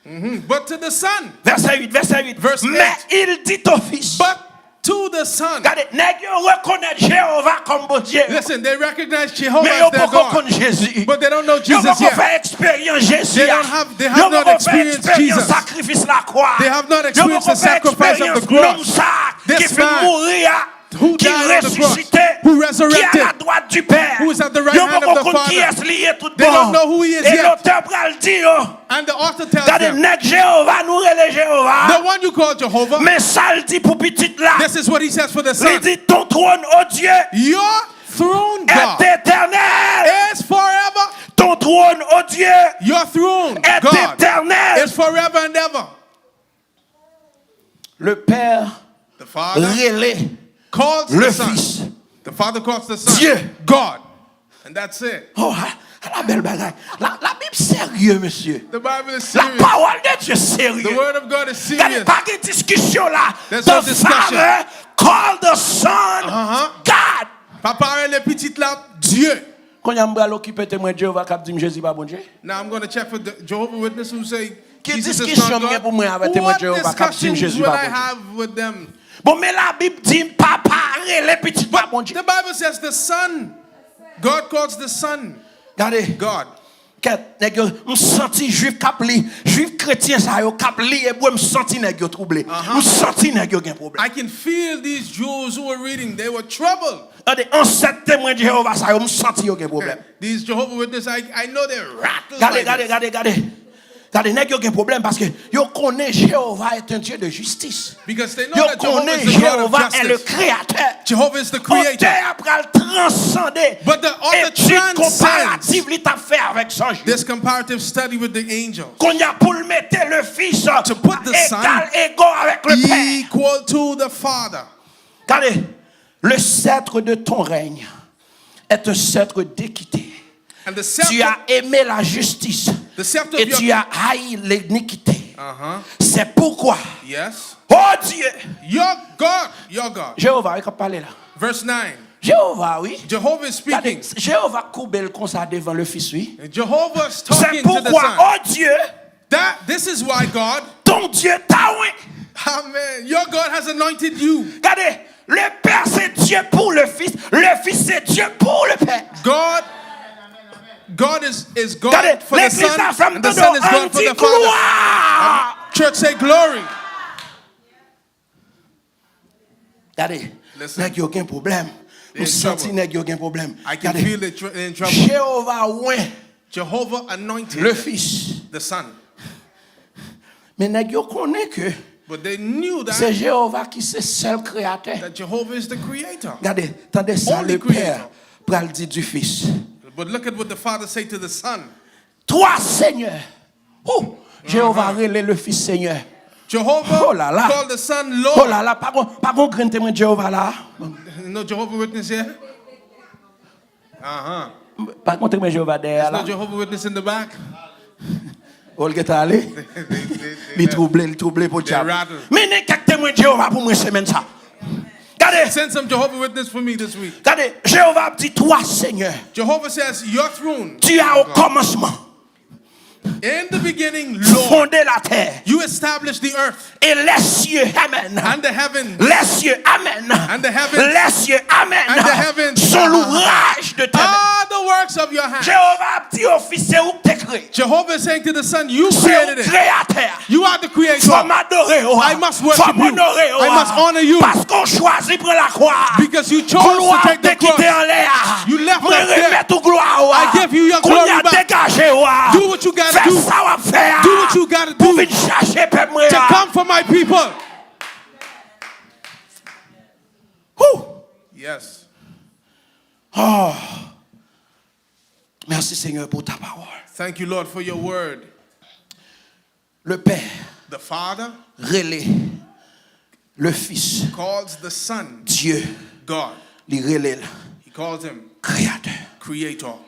Mhm. But to the Son. Vèsè uit, vèsè uit. Verse eight. Mais il dit au Fils. But to the Son. Gade, nèg yo rekonèt Jewova kòm Bondye yo. Listen, they recognize Jehovah as their God. Men yo poko konn Jezi. But they don't know Jesus yet. Yo poko fè eksperyans Jezi a. They don't have, they have not experienced Jesus. Yo poko fè eksperyans sakrifis lakwa. They have not experienced the sacrifice of the cross. Yo poko fè eksperyans nonm sa a ki fin mouri a, ki resisite, ki aladwat di Pè. Yo poko konn kiyès li ye tout bon. They don't know who he is yet. E lotè pral di yo, and the author tells them, gade, nèg Jewova nou rele Jewova, the one you call Jehovah, men sa l di pou pitit la. This is what he says for the son. Li di, ton trône, ô Dieu, your throne, God, est éternel. Is forever. Ton trône, ô Dieu, your throne, God, est éternel. Is forever and ever. Le Père rele le Fils Dieu. The Father calls the Son God. And that's it. Oh, a, a la bèl bagay. La, la Bib serye, mesye. The Bible is serious. La pawòl de Dye serye. The word of God is serious. Gade, pa gen diskisyon la. There's no discussion. The Father called the Son God. Papa rele pitit la Dye. Kounye a m pral okipe Temwen Jewova k ap di m Jezi pa Bondye. Now I'm gonna check for the Jehovah Witness who say Jesus is not God. Ki diskisyon m gen pou mwen avè Temwen Jewova k ap di m Jezi pa Bondye? What discussions will I have with them? Bon, men Labib di m papa rele pitit pa Bondye. The Bible says the Son, God calls the Son God. Gade. Kèt, nèg yo, m santi jwif k ap li, jwif kretyen sa yo k ap li Ebre, m santi nèg yo twouble. M santi nèg yo gen pwoblèm. I can feel these Jews who were reading, they were troubled. Tande, ansèt Temwen Jewova sa yo, m santi yo gen pwoblèm. These Jehovah Witness, I, I know they're rattled by this. Gade, gade, gade, gade. Gade, nèg yo gen pwoblèm paske yo konnen Jewova est un Dieu de justice. Because they know that Jehovah is the God of justice. Yo konnen Jewova est le créateur. Jehovah is the creator. Otè a pral transande etid konparativ li t ap fè avèk zanj yo. But the author transcends this comparative study with the angels. Kounye a pou l mete le Fils egal ego avèk le Père. To put the Son equal to the Father. Gade, le sceptre de ton règne est un sceptre d'équité. Tu as aimé la justice et tu as haï l'iniquité. C'est pourquoi, ô Dieu, your God, your God. Jewova wi k ap pale la. Verse nine. Jewova wi. Jehovah is speaking. Gade, Jewova koube l konsa devan le Fils wi. Jehovah's talking to the Son. C'est pourquoi, ô Dieu, That, this is why God, ton Dieu t'a oint. Amen. Your God has anointed you. Gade, le Père c'est Dieu pour le Fils, le Fils c'est Dieu pour le Père. God, God is, is God for the Son, and the Son is God for the Father. Gade, legliz la fè m tande w ann di glwa. Church say glory. Gade, nèg yo gen pwoblèm. M santi nèg yo gen pwoblèm. Gade, Jewova oint Jehovah anointed le Fils. The Son. Men nèg yo konnen ke But they knew se that, Jewova ki se sèl kreyatè. That Jehovah is the creator. Gade, tande sa Only le pè creator. Pral di du Fils. But look at what the Father said to the Son. Twa senyè. Ou, Jewova rele le Fils Senyè. Jehovah Oh la la. Called the Son Oh Lord. La la, pa gon, pa gon grenn temwen Jewova la. No Jehovah Witness here? Uh-huh. Pa gon temwen Jewova dèyè There's la. No Jehovah Witness in the back. Ou l gentan ale. Li twouble, li twouble pou dyab. Rattled. Mennen kèk temwen Jewova pou mwen semèn sa. Gade, Send some Jehovah Witness for me this week. Gade, Jewova ap di twa senyè. Jehovah says, your throne. Tu as au commencement In the beginning, Lord, fondé la terre you established the earth et les cieux, amen. And the heavens. Les cieux, amen. And the heavens. Les cieux, amen. And the heavens. Sont l'ouvrage de tes mains. Are the works of your hand. Jewova ap di ofis se ou k te kreye. Jehovah is saying to the Son, you Se ou created it. Kreyatè. You are the creator. Fò m adore w. I must worship Fò m you. onore w. I must honor you. Paske w chwazi pran lakwa. Because you chose Glwa to take te the cross. Kite anlè a. You left Mwen us there. Remèt ou glwa w. I give you your glory Kounye a back. Degaje w. Do what you gotta Fè do. Sa w ap fè a. Do what you gotta do. Pou vin chache pèp mwen To an. Come for my people. Whew. Yes. Oh. Merci Seigneur pour ta parole. Thank you, Lord, for your word. Le Père The Father rele le Fils calls the Son Dieu. God. Li rele l He calls him Créateur. Creator.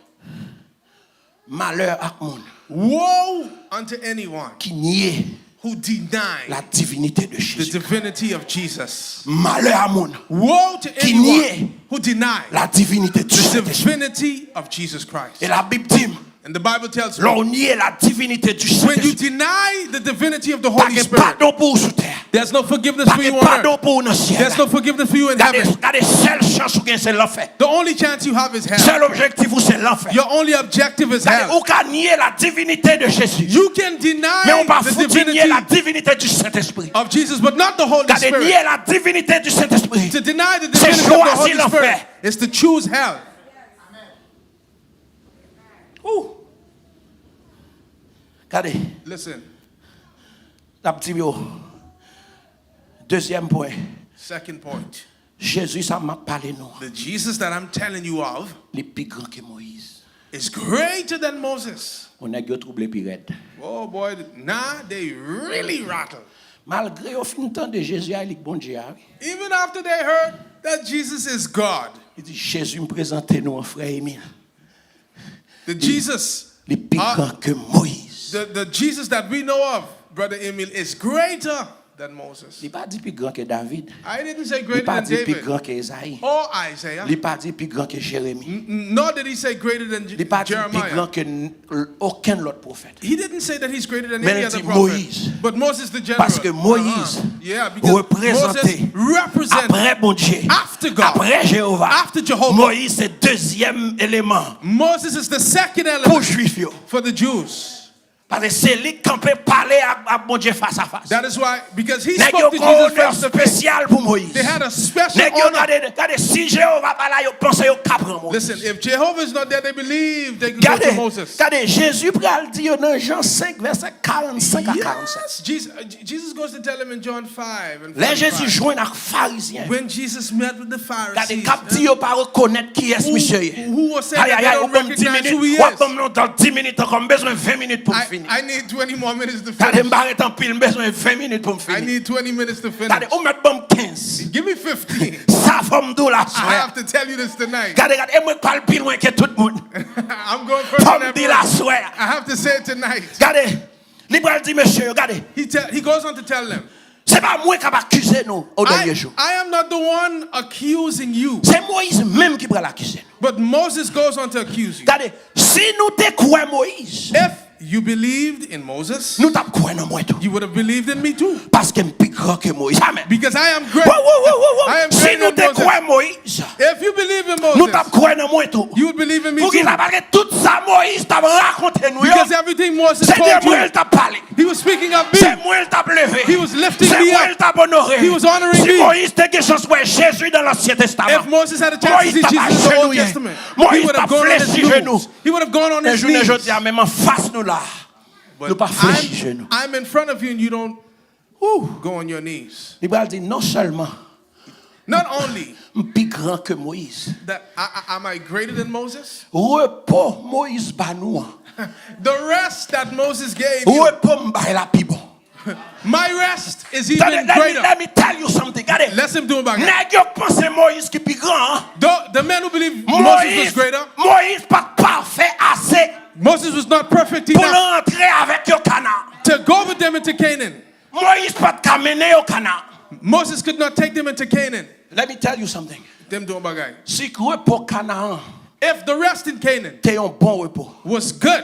Malè ak moun Woe unto anyone ki nye who deny la divinité de the Jésus. Divinity of Jesus. Malè a moun Woe to Ki nye anyone who deny la divinité du the Saint-Esprit. Divinity of Jesus Christ. E Labib di m, And the Bible tells lè me, w nye la divinité du when you Saint-Esprit, deny the divinity of the pa Holy gen Spirit, padon pou ou sou tè. There's no forgiveness Pa for you gen on earth. Padon pou ou nan syèl. There's no forgiveness for you in Gade, heaven. Gade sèl chans ou gen se lanfè. The only chance you have is hell. Sèl objektif ou se lanfè. Your only objective is Gade, hell. Ou ka nye la divinité de Jésus. You can deny Men ou pa the fouti nye la divinity divinité du Saint-Esprit. Of Jesus, but not the Holy Gade, Spirit. Nye la divinité du Saint-Esprit. To deny the Se divinity of the chwazi Holy lanfè. Spirit is to choose hell. Ou. Gade, Listen, l ap di yo. Dezyèm pwen. Second point. Jezi sa m ap pale nou an, The Jesus that I'm telling you of li pi gran ke Moyiz. Is greater than Moses. Bon, nèg yo twouble pi rèd. Oh boy, now they really rattle. Malgre yo fin tande Jezi a li k Bondye a, wi. Even after they heard that Jesus is God, Li di, Jezi m prezante nou an, frè Emil. The Jesus, Li pi Ah. gran ke Moyiz. the, the Jesus that we know of, Brother Emil, is greater than Moses. Li pa di pi gran ke David. I didn't say Li greater pa than di pi David gran ke Ezayi. or Isaiah, Li pa di pi gran ke Jeremi. n- nor did he say greater than Li pa di pi Jeremiah. Gran ke n- okenn lòt pwofèt. He didn't say that he's greater than Men any li other di prophet. Moyiz. But Moses the general. Paske Moyiz Uh-huh. Yeah, because reprezante Moses represents apre Bondye, after God, apre Jewova. After Jehovah. Moyiz se dezyèm eleman Moses is the second pou element Jwif yo. For the Jews. Paske se li k kanpe pale ak, ak Bondye fas a fas. That is why, because he Nèg spoke yo to gen Jesus onè face to face, espesyal pou Moyiz. They had a special Nèg yo honor. Gade, gade si Jewova pa la, yo panse yo ka pran Moyiz. Listen, if Jehovah is not there, they believe they can go to Gade, Moses. Gade, Jezi pral di yo nan Jan senk, vèsè karannsenk a karannsèt. Yes, Jesus, uh, Je- Jesus goes to tell him in John five and Lè Jezi forty-five. Jwenn ak Farizyen. When Jesus met with the Gade, Pharisees, k ap di yo pa rekonèt kiyès who, misye ye. Who was saying that they Ayayay, don't ou ban m di recognize minit, who he w ap is. Ban m nan di minit ankò, m bezwen ven minit pou m fini. I, I need twenty more minutes to Gade, m finish. Pa ret anpil, m bezwen ven minit pou m I fini. Need twenty minutes to finish. Gade, ou mèt ban m kenz. Give me fifteen. Sa fò m di w la I swè. Have to tell you this tonight. Gade, gade, e mwen k pral pi lwen ke tout moun. I'm going further Fò than m di la everyone. Swè. I have to say it tonight. Gade, li pral di mesye yo, gade. He, tell, he goes on to tell them, Se pa mwen k ap akize nou o dènye I, jou. I am not the one accusing you, Se Moyiz menm ki pral akize nou. But Moses goes on to accuse you. Gade, si nou te kwè Moyiz, If you believed in Moses, nou t ap kwè nan mwen tou. You would have believed in me too. Paske m pi gran ke Moyiz. Amèn. Because I am great. Wo, wo, wo, wo, wo. I am Si greater nou te than Moses. Kwè Moyiz, If you believe in nou t ap Moses, Kwè nan mwen tou. You would believe in me Pou ki too. Sa? Paske tout sa Moyiz t ap rakonte nou yo, Because everything Moses se de told mwen you, l t ap pale. He was speaking of me. Se mwen l t ap leve. He was lifting Se me mwen l up. T ap onore. He was honoring Si me. Moyiz te gen chans wè Jezi nan Lansyen Testaman, If Moses had a chance to Moyiz see t ap Jesus in the Old ajenouye. Testament, he Moyiz would t have ap gone on his ti jenou. He would have gone on his knees. Men jounen jodi a, menm anfas nou la, nou pa flechi jenou. I'm in front of you and you don't go on your knees. Li pral di non sèlman Not only m pi gran ke Moyiz. That I, I, am I greater than Moses? Repo Moyiz ba nou an. The rest that Moses gave you. Repo m bay la pi bon. My rest is even greater. Let me, let me tell you something. Gade. Listen to me, bagay. Nèg yo k panse Moyiz ki pi gran an. The, the men who believe Moses was greater. Moyiz pa t pafè ase. Moses was not perfect enough. Pou l rantre avèk yo Kanan. To go with them into Canaan. Moyiz pa t ka mennen yo Kanan. Moses could not take them into Canaan. Let me tell you something. Tèm di yon bagay. Si repo Kanan an If the rest in Canaan te yon bon repo, was good,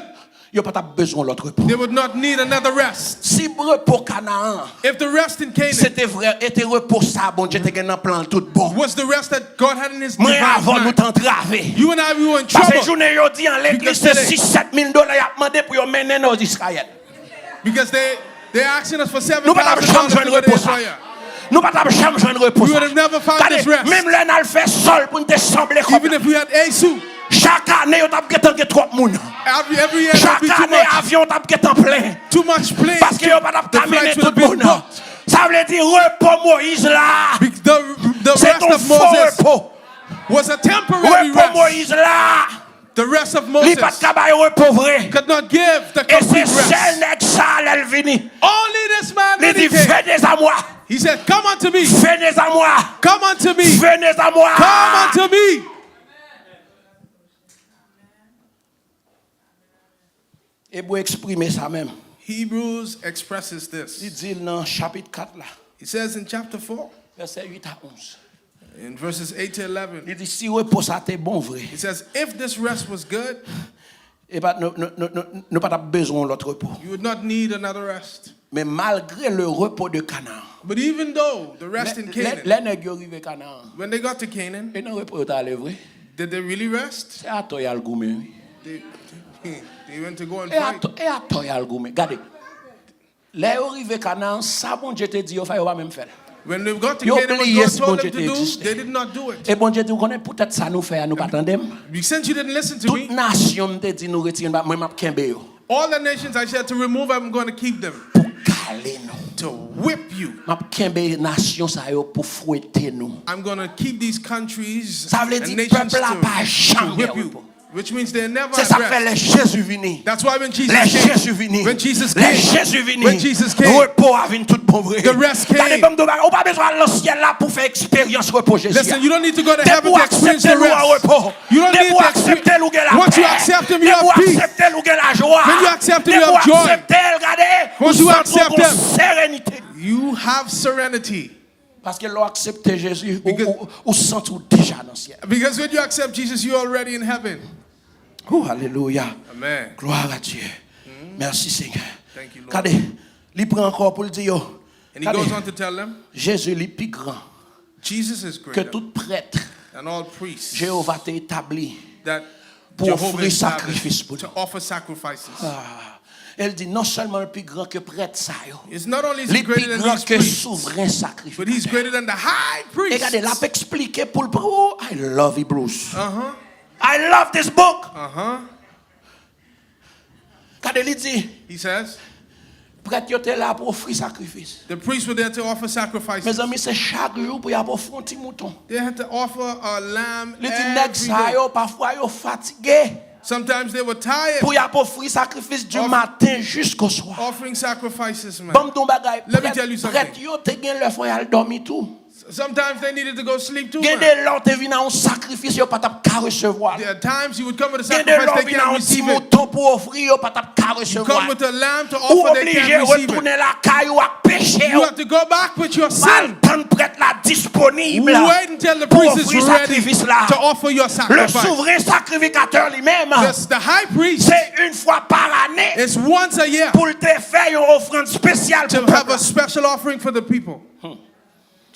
yo pa t ap bezwen yon lòt repo. They would not need another rest. Si repo Kanan an If the rest in Canaan se te vrè, e te repo sa a Bondye te gen nan plan l tout bon, was the rest that God had in His mwen divine avè w nou plan, t antrave. You and I, we were in Paske trouble. Jounen jodi a, legliz se sis sèt mil dola y ap mande pou yo mennen nan Izrayèl. Because they, they're asking us for seven thousand dollars to go to Israel. Nou pa t ap janm jwenn repo sa. Nou pa t ap janm jwenn repo sa. We would have never found this rest. Gade, menm lè n al fè sòl pou n te sanble kòb la. Even if we had Esau. Chak ane, yo t ap gentan gen twòp moun. Every, every year there'd be too much. Chak ane, avyon t ap gentan plen. Too much planes. Paske yo pa t ap ka mennen tout moun. Sa vle di, repo Moyiz la, se t on fo repo. Was a temporary rest. Repo Moyiz la, The rest of Moses li pa t ka bay repo vre. Could not give the complete rest. E se sèl nèg sa a, lè l vini, li di, Venez à moi. He said, Come unto me. Venez à moi. Come unto me. Venez à moi. Come unto me. Ebre eksprime sa menm. Hebrews expresses this. Li di l nan chapit kat la. He says in chapter four, vèsè uit a onz. In verses eight to eleven, li di, si repo sa a te bon vre, he says, If this rest was good, e pa, nou, nou, nou, nou, nou pa t ap bezwen yon lòt repo. You would not need another rest. Men malgre le repo de Kanan, But even though the rest in Canaan, lè, lè nèg yo rive Kanan, when they got to Canaan, e nan repo yo t ale vre. Did they really rest? Se atò y al goumen, wi. They, they went to go and fight. E atò, e atò y al goumen. Gade. Lè yo rive Kanan, sa Bondye te di yo fè, yo pa menm fè l. Yo bliye si Bondye te egziste. E Bondye di, ou konnen, poutèt sa nou fè a, nou pa tande m. Tout nasyon m te di nou retire, mwen m ap kenbe yo. Pou kale nou. M ap kenbe nasyon sa yo pou fwete nou. Sa vle di, pèp la pa janm gen repo. Se sa k fè lè Jezi vini, lè Jezi vini, lè Jezi vini, repo a vin tout bon vre. Gade, ban m di w bagay, ou pa bezwen al nan syèl la pou w fè eksperyans repo Jezi a. Depi w aksepte l, ou an repo. Depi w aksepte l, ou gen lapè. Depi w aksepte l, ou gen lajwa. Depi w aksepte l, gade, ou santi w gon serenite. You have serenity. Paske lè w aksepte Jezi, ou, ou, ou santi w deja nan syèl. Because when you accept Jesus, you're already in heaven. Oh, alelouya. Amen. Gloire à Dieu. Mèsi, Senyè. Thank you, Lord. Gade, li pran ankò pou l di yo. And he goes on to tell them, Jezi, li pi gran Jesus is ke greater tout prèt than all priests Jewova te etabli that pou ofri Jehovah sakrifis established pou to nou. Offer sacrifices. Ah. E l di, non sèlman l pi gran ke prèt sa yo, It's not only is he li pi greater than gran these ke priests, souvren but sakrifikateur. He's greater than the high priest. E gade, l ap eksplike pou l, oh, I love Hebrews. Uh-huh. I love this book. Uh-huh. Gade, li di, He says, prèt yo te la pou ofri sakrifis. The priests were there to offer sacrifices. Mezanmi, se chak jou pou y ap ofri yon ti mouton. They had to offer a lamb every day. Li di, nèg sa yo, pafwa yo fatige. Sometimes they were tired. Pou y ap ofri sakrifis du matin jusqu'au soir. Offering sacrifices, man. Ban m di w yon bagay, prèt, prèt yo te gen lè fò y al dòmi tou. Sometimes they needed to go sleep too, man. Gen de lè w te vin a yon sakrifis, yo pa t ap ka resevwa l. There are times you would come with a sacrifice they can't receive it. Gen de lè w vin a yon ti mouton pou ofri, yo pa t ap ka resevwa l. You come with a lamb to offer, they can't receive it. Ou oblije retounen lakay ou ak peche w. You have to go back with your sin. Al tann prèt la disponib pou ofri sakrifis la. Wait until the priest is ready to offer your sacrifice. Le souvren sakrifikatè li menm, the, the high priest, se yon fwa pa lane, it's once a year, pou l te fè yon ofrann espesyal pou pèp la. To have a special offering for the people.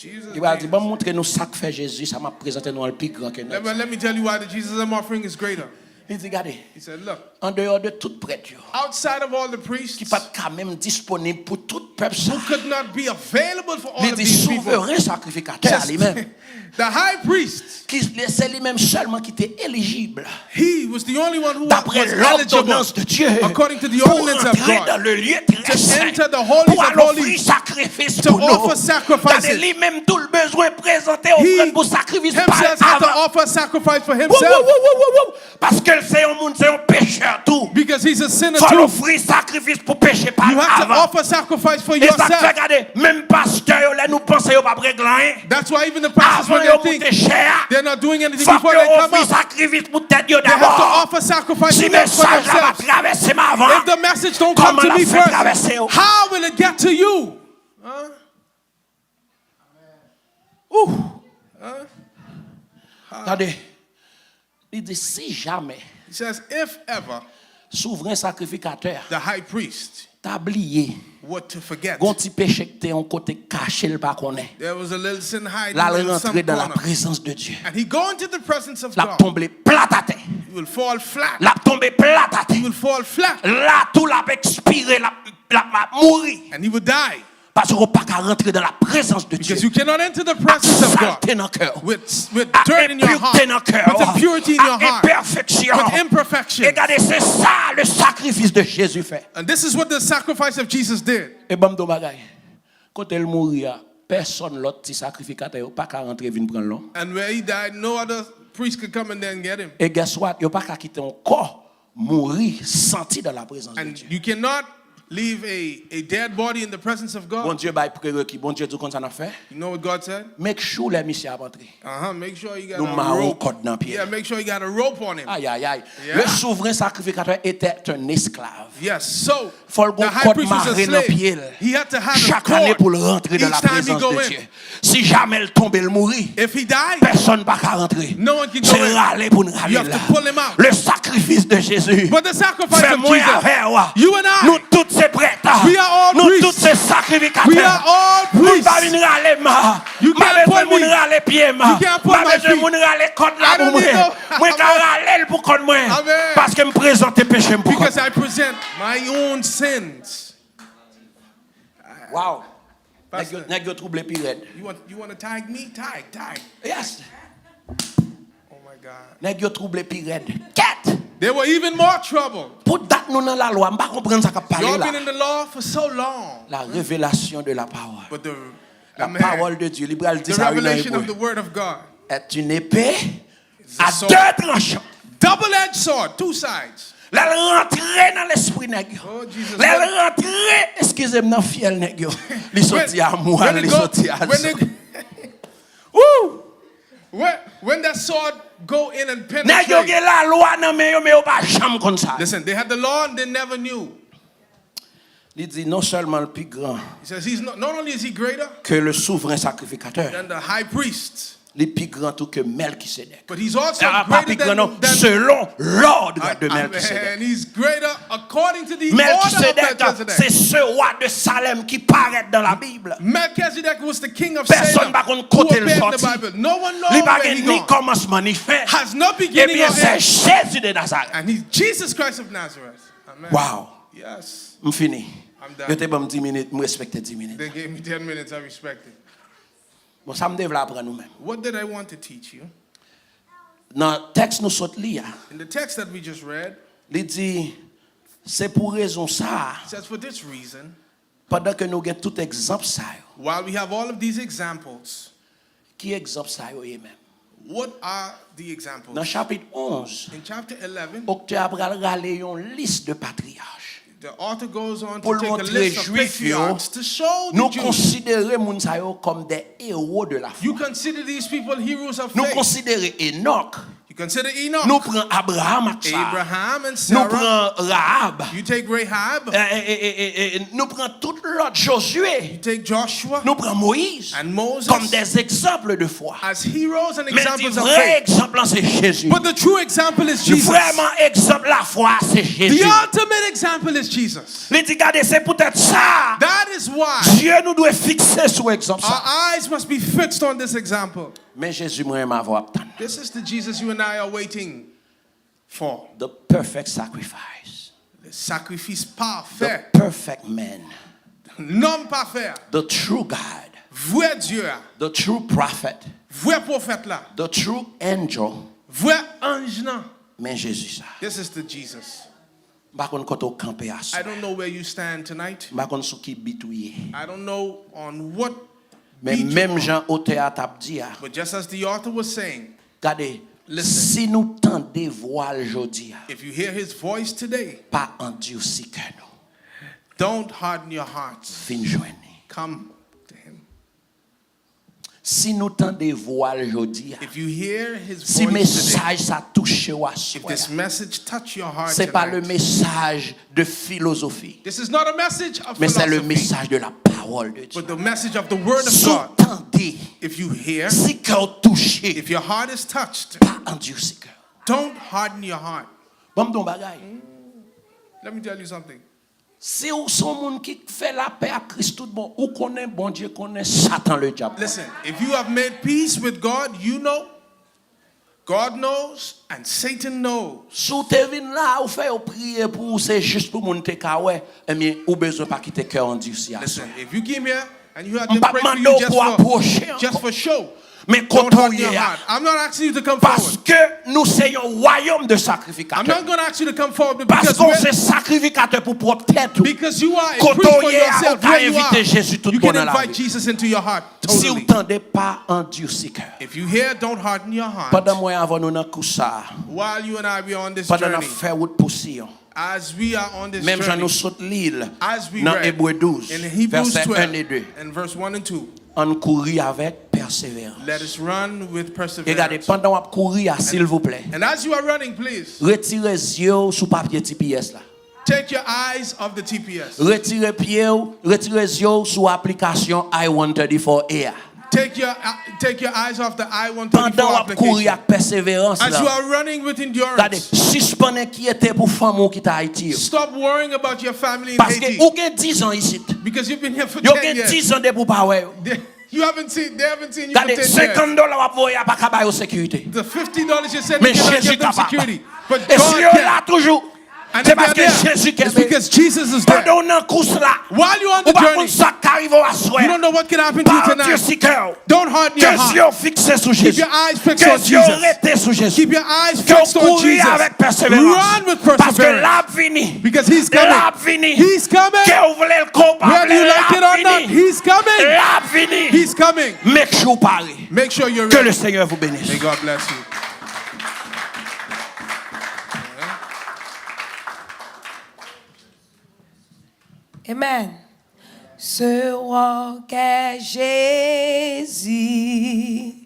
Li pral di, ban m montre nou sa k fè Jezi sa m ap prezante nou an l pi gran ke nèg sa. Let me, let me tell you why the Jesus I'm offering is greater. Li di, gade, He said, Look, andeyò de tout prèt yo, outside of all the ki priests pa t ka menm disponib pou tout pèp sa, who could not be available for all li of di, these people, souvren sakrifikateur a li menm, the high priest, ki se li menm sèlman ki te elijib, he was the only one who d'après was eligible, l'ordonnance de Dieu, according to the pour ordinance of entrer dans God, le lieu to très saint, enter the holies pou of al ofri holies, sakrifis to pou nou. offer sacrifices. Gade, li menm tou l bezwen prezante He ofrann pou sakrifis pa l himself had to avan. Offer sacrifice for Wou, himself. Wou, wou, wou, wou. Paske l se yon moun, se yon pechè tou. Because he's a sinner Fò l too. Ofri sakrifis pou peche pa You l have to avan. Offer sacrifice for E sa k fè, yourself. Gade, menm pastè yo, lè nou panse yo p ap regle anyen, That's why even the pastors, when avan yo they think moute chè a, they're not doing anything fòk before yo they come ofri up, sakrifis pou tèt yo they have to dabò. Offer sacrifice Si for them for mesaj la pa themselves. Travèse m avan, If the message don't come Kòman to l me ap fè first, travèse w? How will it get to you? Ouh. Gade, li di, si jamè He says, If ever souvren sakrifikatè a the high priest ta bliye, were to forget, gon ti peche ki te yon kote kache l pa konnen, there was a little sin hiding l al in some rantre dans la corner, présence de Dieu. And he go into the presence of L ap God, tonbe plat atè. He will fall flat. L ap tonbe plat atè. He will fall flat. La tou l ap ekspire, l ap, l ap, l ap mouri. And he will die. Paske ou pa ka rantre dans la présence de Dieu Because you cannot enter the presence of ak God salte nan kè w, with, with ak dirt in your enpirte heart, nan kè w, with impurity in your ak heart, enpèfeksyon. With imperfection. E gade, se sa le sacrifice de Jésus fè. And this is what the sacrifice of Jesus did. E ban m di w bagay. Kote l mouri a, pèsonn lòt ti sakrifikatè yo pa ka rantre vin pran l non. And where he died, no other priest could come in there and get him. E guess what? Yo pa ka kite yon kò mouri santi dans la présence de And Dieu. You cannot leave a, a dead body in the presence of God. Bondye bay prereki. Bondye di w konn sa n ap fè? You know what God said? Make sure lè misye ap antre. Uh-huh. Make sure you got Nou a mare yon rope. Kòd nan pye. Yeah, make sure you got a rope on him. Ayayay. Yeah. Le souvren sakrifikatè était un esclave. Yes. So Fò l the gon high kòd priest was a mare nan slave. Pye l. He had to have Chak a ane cord pou l rantre dans la each time he présence go de in. Dieu. Si jamè l tonbe l mouri, If he died, pèsonn pa ka rantre. No one can go Se in. Rale pou n rale You have la. To pull him out. Le sacrifice de Jésus. But the sacrifice Fè of mwen Jesus, avè w. You and I, Nou tout se prèt. We are all Nou priests. Tout se sakrifikatè. We are all Moun pa priests. Vin rale m. You M pa can't bezwen pull moun me. Rale pye m. You can't pull M pa my bezwen feet. Moun rale kòd la I pou don't need mwen. no- Mwen ka rale l pou kòd mwen. Amen. Paske m prezante peche m pou kòd Because mwen. I present my own sins. Wow. Nèg yo, Pastor, nèg yo twouble pi rèd. You want, you want to tag me? Tag, tag. Yes. Oh my God. Nèg yo twouble pi rèd. Kèt! They were even more trouble. Pou dat nou nan lalwa, m pa konprann sa k ap pale Y'all la. Been in the law for so long. La révélation de la parole. But the, La the man, parole de Dieu. Li pral di the sa wi nan revelation of the Ebre. Word of God. Est une épée a à sword. Deux tranchants. Double-edged sword, two sides. Lè l rantre nan lespri nèg yo. Oh, Jesus. Lè l rantre, eskize m, nan fyèl nèg yo. Li soti a mwal, When li it go- soti a when zòt. it- Woo! When, when that sword go in and Nèg yo penetrate. Gen lalwa nan men yo, men yo pa janm konn sa. Listen, they had the law and they never knew. Li di non sèlman l pi gran He says he's not, not only is he greater ke le souvren sakrifikatè, than the high priest, li pi gran tou ke Mèlkisedèk. But he's also Ah, pa greater pi than, gran non, than selon l'ordre de Amen. Melchizedek. He's greater according to the order of Melkisedèk, Melchizedek. Se se wa de Salèm ki parèt dans la Bible. Melchizedek was the king of Pèsonn Salem pa konn who kote l appeared in the sòti. Bible. No one knows Li pa where he gen ni gone. Kòmansman ni fen. Has no beginning Ebyen, or se end. Jezi de Nazarèt. And he's Jesus Christ of Nazareth. Amen. Wow. Yes. M fini. I'm done. Yo te ban m dis minit, m respekte dis minit. They gave me ten minutes. I respect it. Bon, sa m te vle aprann nou menm. What did I want to teach you? Nan tèks nou sot li a, In the text that we just read, li di, se pou rezon sa a, it says, for this reason, pandan ke nou gen tout egzanp sa yo, while we have all of these examples, ki egzanp sa yo ye menm? What are the examples? Nan chapit onz, In chapter eleven, otè a pral rale yon lis de patriyach the author goes on pou to l take a montre list of Jwif yo, patriarchs to show the nou Jews. Konsidere moun sa yo kòm de ewo de la You fwa. Consider these people heroes of Nou faith. Konsidere Enòk. You consider Enoch, Nou pran Abraham ak Sara. Abraham and Nou Sarah. Pran Rahab. You take Rahab, Eh, eh, eh, eh, eh, eh, nou pran tout lòt Jozye. You take Joshua, Nou pran Moyiz. And Moses. Kòm de egzanp de fwa. As heroes and Men di examples of vrè faith. Egzanp lan se Jezi. But the true example is Jesus. Vrèman egzanp lafwa se Jezi. The ultimate example is Jesus. Li di, gade, se poutèt sa, That is why zye nou dwe fikse sou egzanp sa. Our eyes must be fixed on this example. Men Jezi mwen renmen avè w ap tann. This is the Jesus you and I are waiting for the perfect sacrifice, le sacrifice the parfait, perfect man, l'homme parfait, the true God, vrai Dieu, the true prophet, vrai prophète là, the true angel. Vrai ange là. Men Jezi sa. This is the Jesus. M pa konn kote w kanpe I aswè. Don't know where you stand tonight. M pa konn sou ki bit ou ye. I don't know on what Men beat you menm are. Jan otè a t ap di a, But just as the author was saying, gade, Listen. Si nou tande vwa l jodi a, If you hear his voice today, pa andisi kè nou. Don't harden your hearts. Vin jwenn li. Come to him. Si nou tande vwa l jodi a, If you hear his si voice today, mesaj sa touche w if this aswè a, message touch your heart se pa le tonight, mesaj de filozofi. This is not a message of Men se le philosophy, mesaj de la parole de Dieu. But the message of the word of Si w God. Tande, If you hear, si kè w touche, if your heart is touched, Pa andisi kè w. Don't harden your heart. Ban m di w yon bagay. Let me tell you something. Si w se yon moun ki fè lapè ak Kris tout bon, ou konnen Bondye konnen Satan le dyab. Listen, if you have made peace with God, you know. God knows and Satan knows. Si w te vin la, ou fè yo priye pou ou, se jis pou moun te ka wè, ebyen, ou bezwen pa kite kè w andisi a. Listen, if you came here and you had M them p ap pray for mande you w just pou w for, apwoche just ankò. For show, Men don't kote w harden your ye a. Heart. I'm not asking you to come forward. Paske nou se yon wayòm de I'm sakrifikatè. Not going to ask you to come forward because Paske w we're- se sakrifikatè pou pwòp tèt ou. Because you are a Kote priest w for ye a, ou yourself. ka Where you envite are, Jezi tout you bon can nan la invite vi. Jesus into your heart. Si w Totally. Tande, pa andisi kè w. If you hear, don't harden your heart. Pandan mwen avè nou nan kous sa a, While you and I we are on this pandan n ap journey, fè wout pou Siyon, as we are on this menm jan journey, nou sot li l as we nan read Ebre douz, in Hebrews vèsè twelve ennde de, and verse one and two, ann kouri avèk pèseverans. Let us run with E gade, perseverance. Pandan w ap kouri a, silvouplè, And as you are running, please retire zye w sou papye T P S la. Take your eyes off the T P S. Retire pye w, retire zye w sou aplikasyon I one thirty-four A a. Take your uh, take your eyes off the I one thirty-four Pandan w ap kouri application. Ak pèseverans As you la, are running with gade, endurance, sispann enkyete pou fanmi w ki t Ayiti yo. Stop worrying about your family in Paske Haiti. Ou gen dizan isit. Because you've been here for Yo ten gen years. Dizan depi w pa wè yo. They- You haven't seen, they haven't seen you for Gade, ten years. Senkant dola w ap voye a pa ka ba yo sekirite. The fifty dollars you're sending Men cannot Jezi give them kapab. Security. But E si God yo can. La toujou, And se if they're paske there, Jezi it's kenbe. Because Jesus is there. Pandan w nan kous la, While you're on the ou pa journey, konn sa k ka rive w aswè. You don't know what can happen to you Pa tonight. Andisi kè w. Don't harden your Ke heart. Zye w fikse sou Keep Jezi. your eyes fixed Ke on Zye w Jesus. Rete sou Jezi. Keep your eyys Ke w fixed on Kouri Jesus. Avèk pèseverans. Run with Paske perseverance. L ap vini. Because he's L coming. ap vini. He's coming. Ke w vle l ke w pa Whether vle you l, like it or not, he's coming. L ap vini. He's coming. Make sure w pare. Make sure you're Que le ready. Seigneur vous bénisse. May God bless you. Amen. Ce roc est Jésus.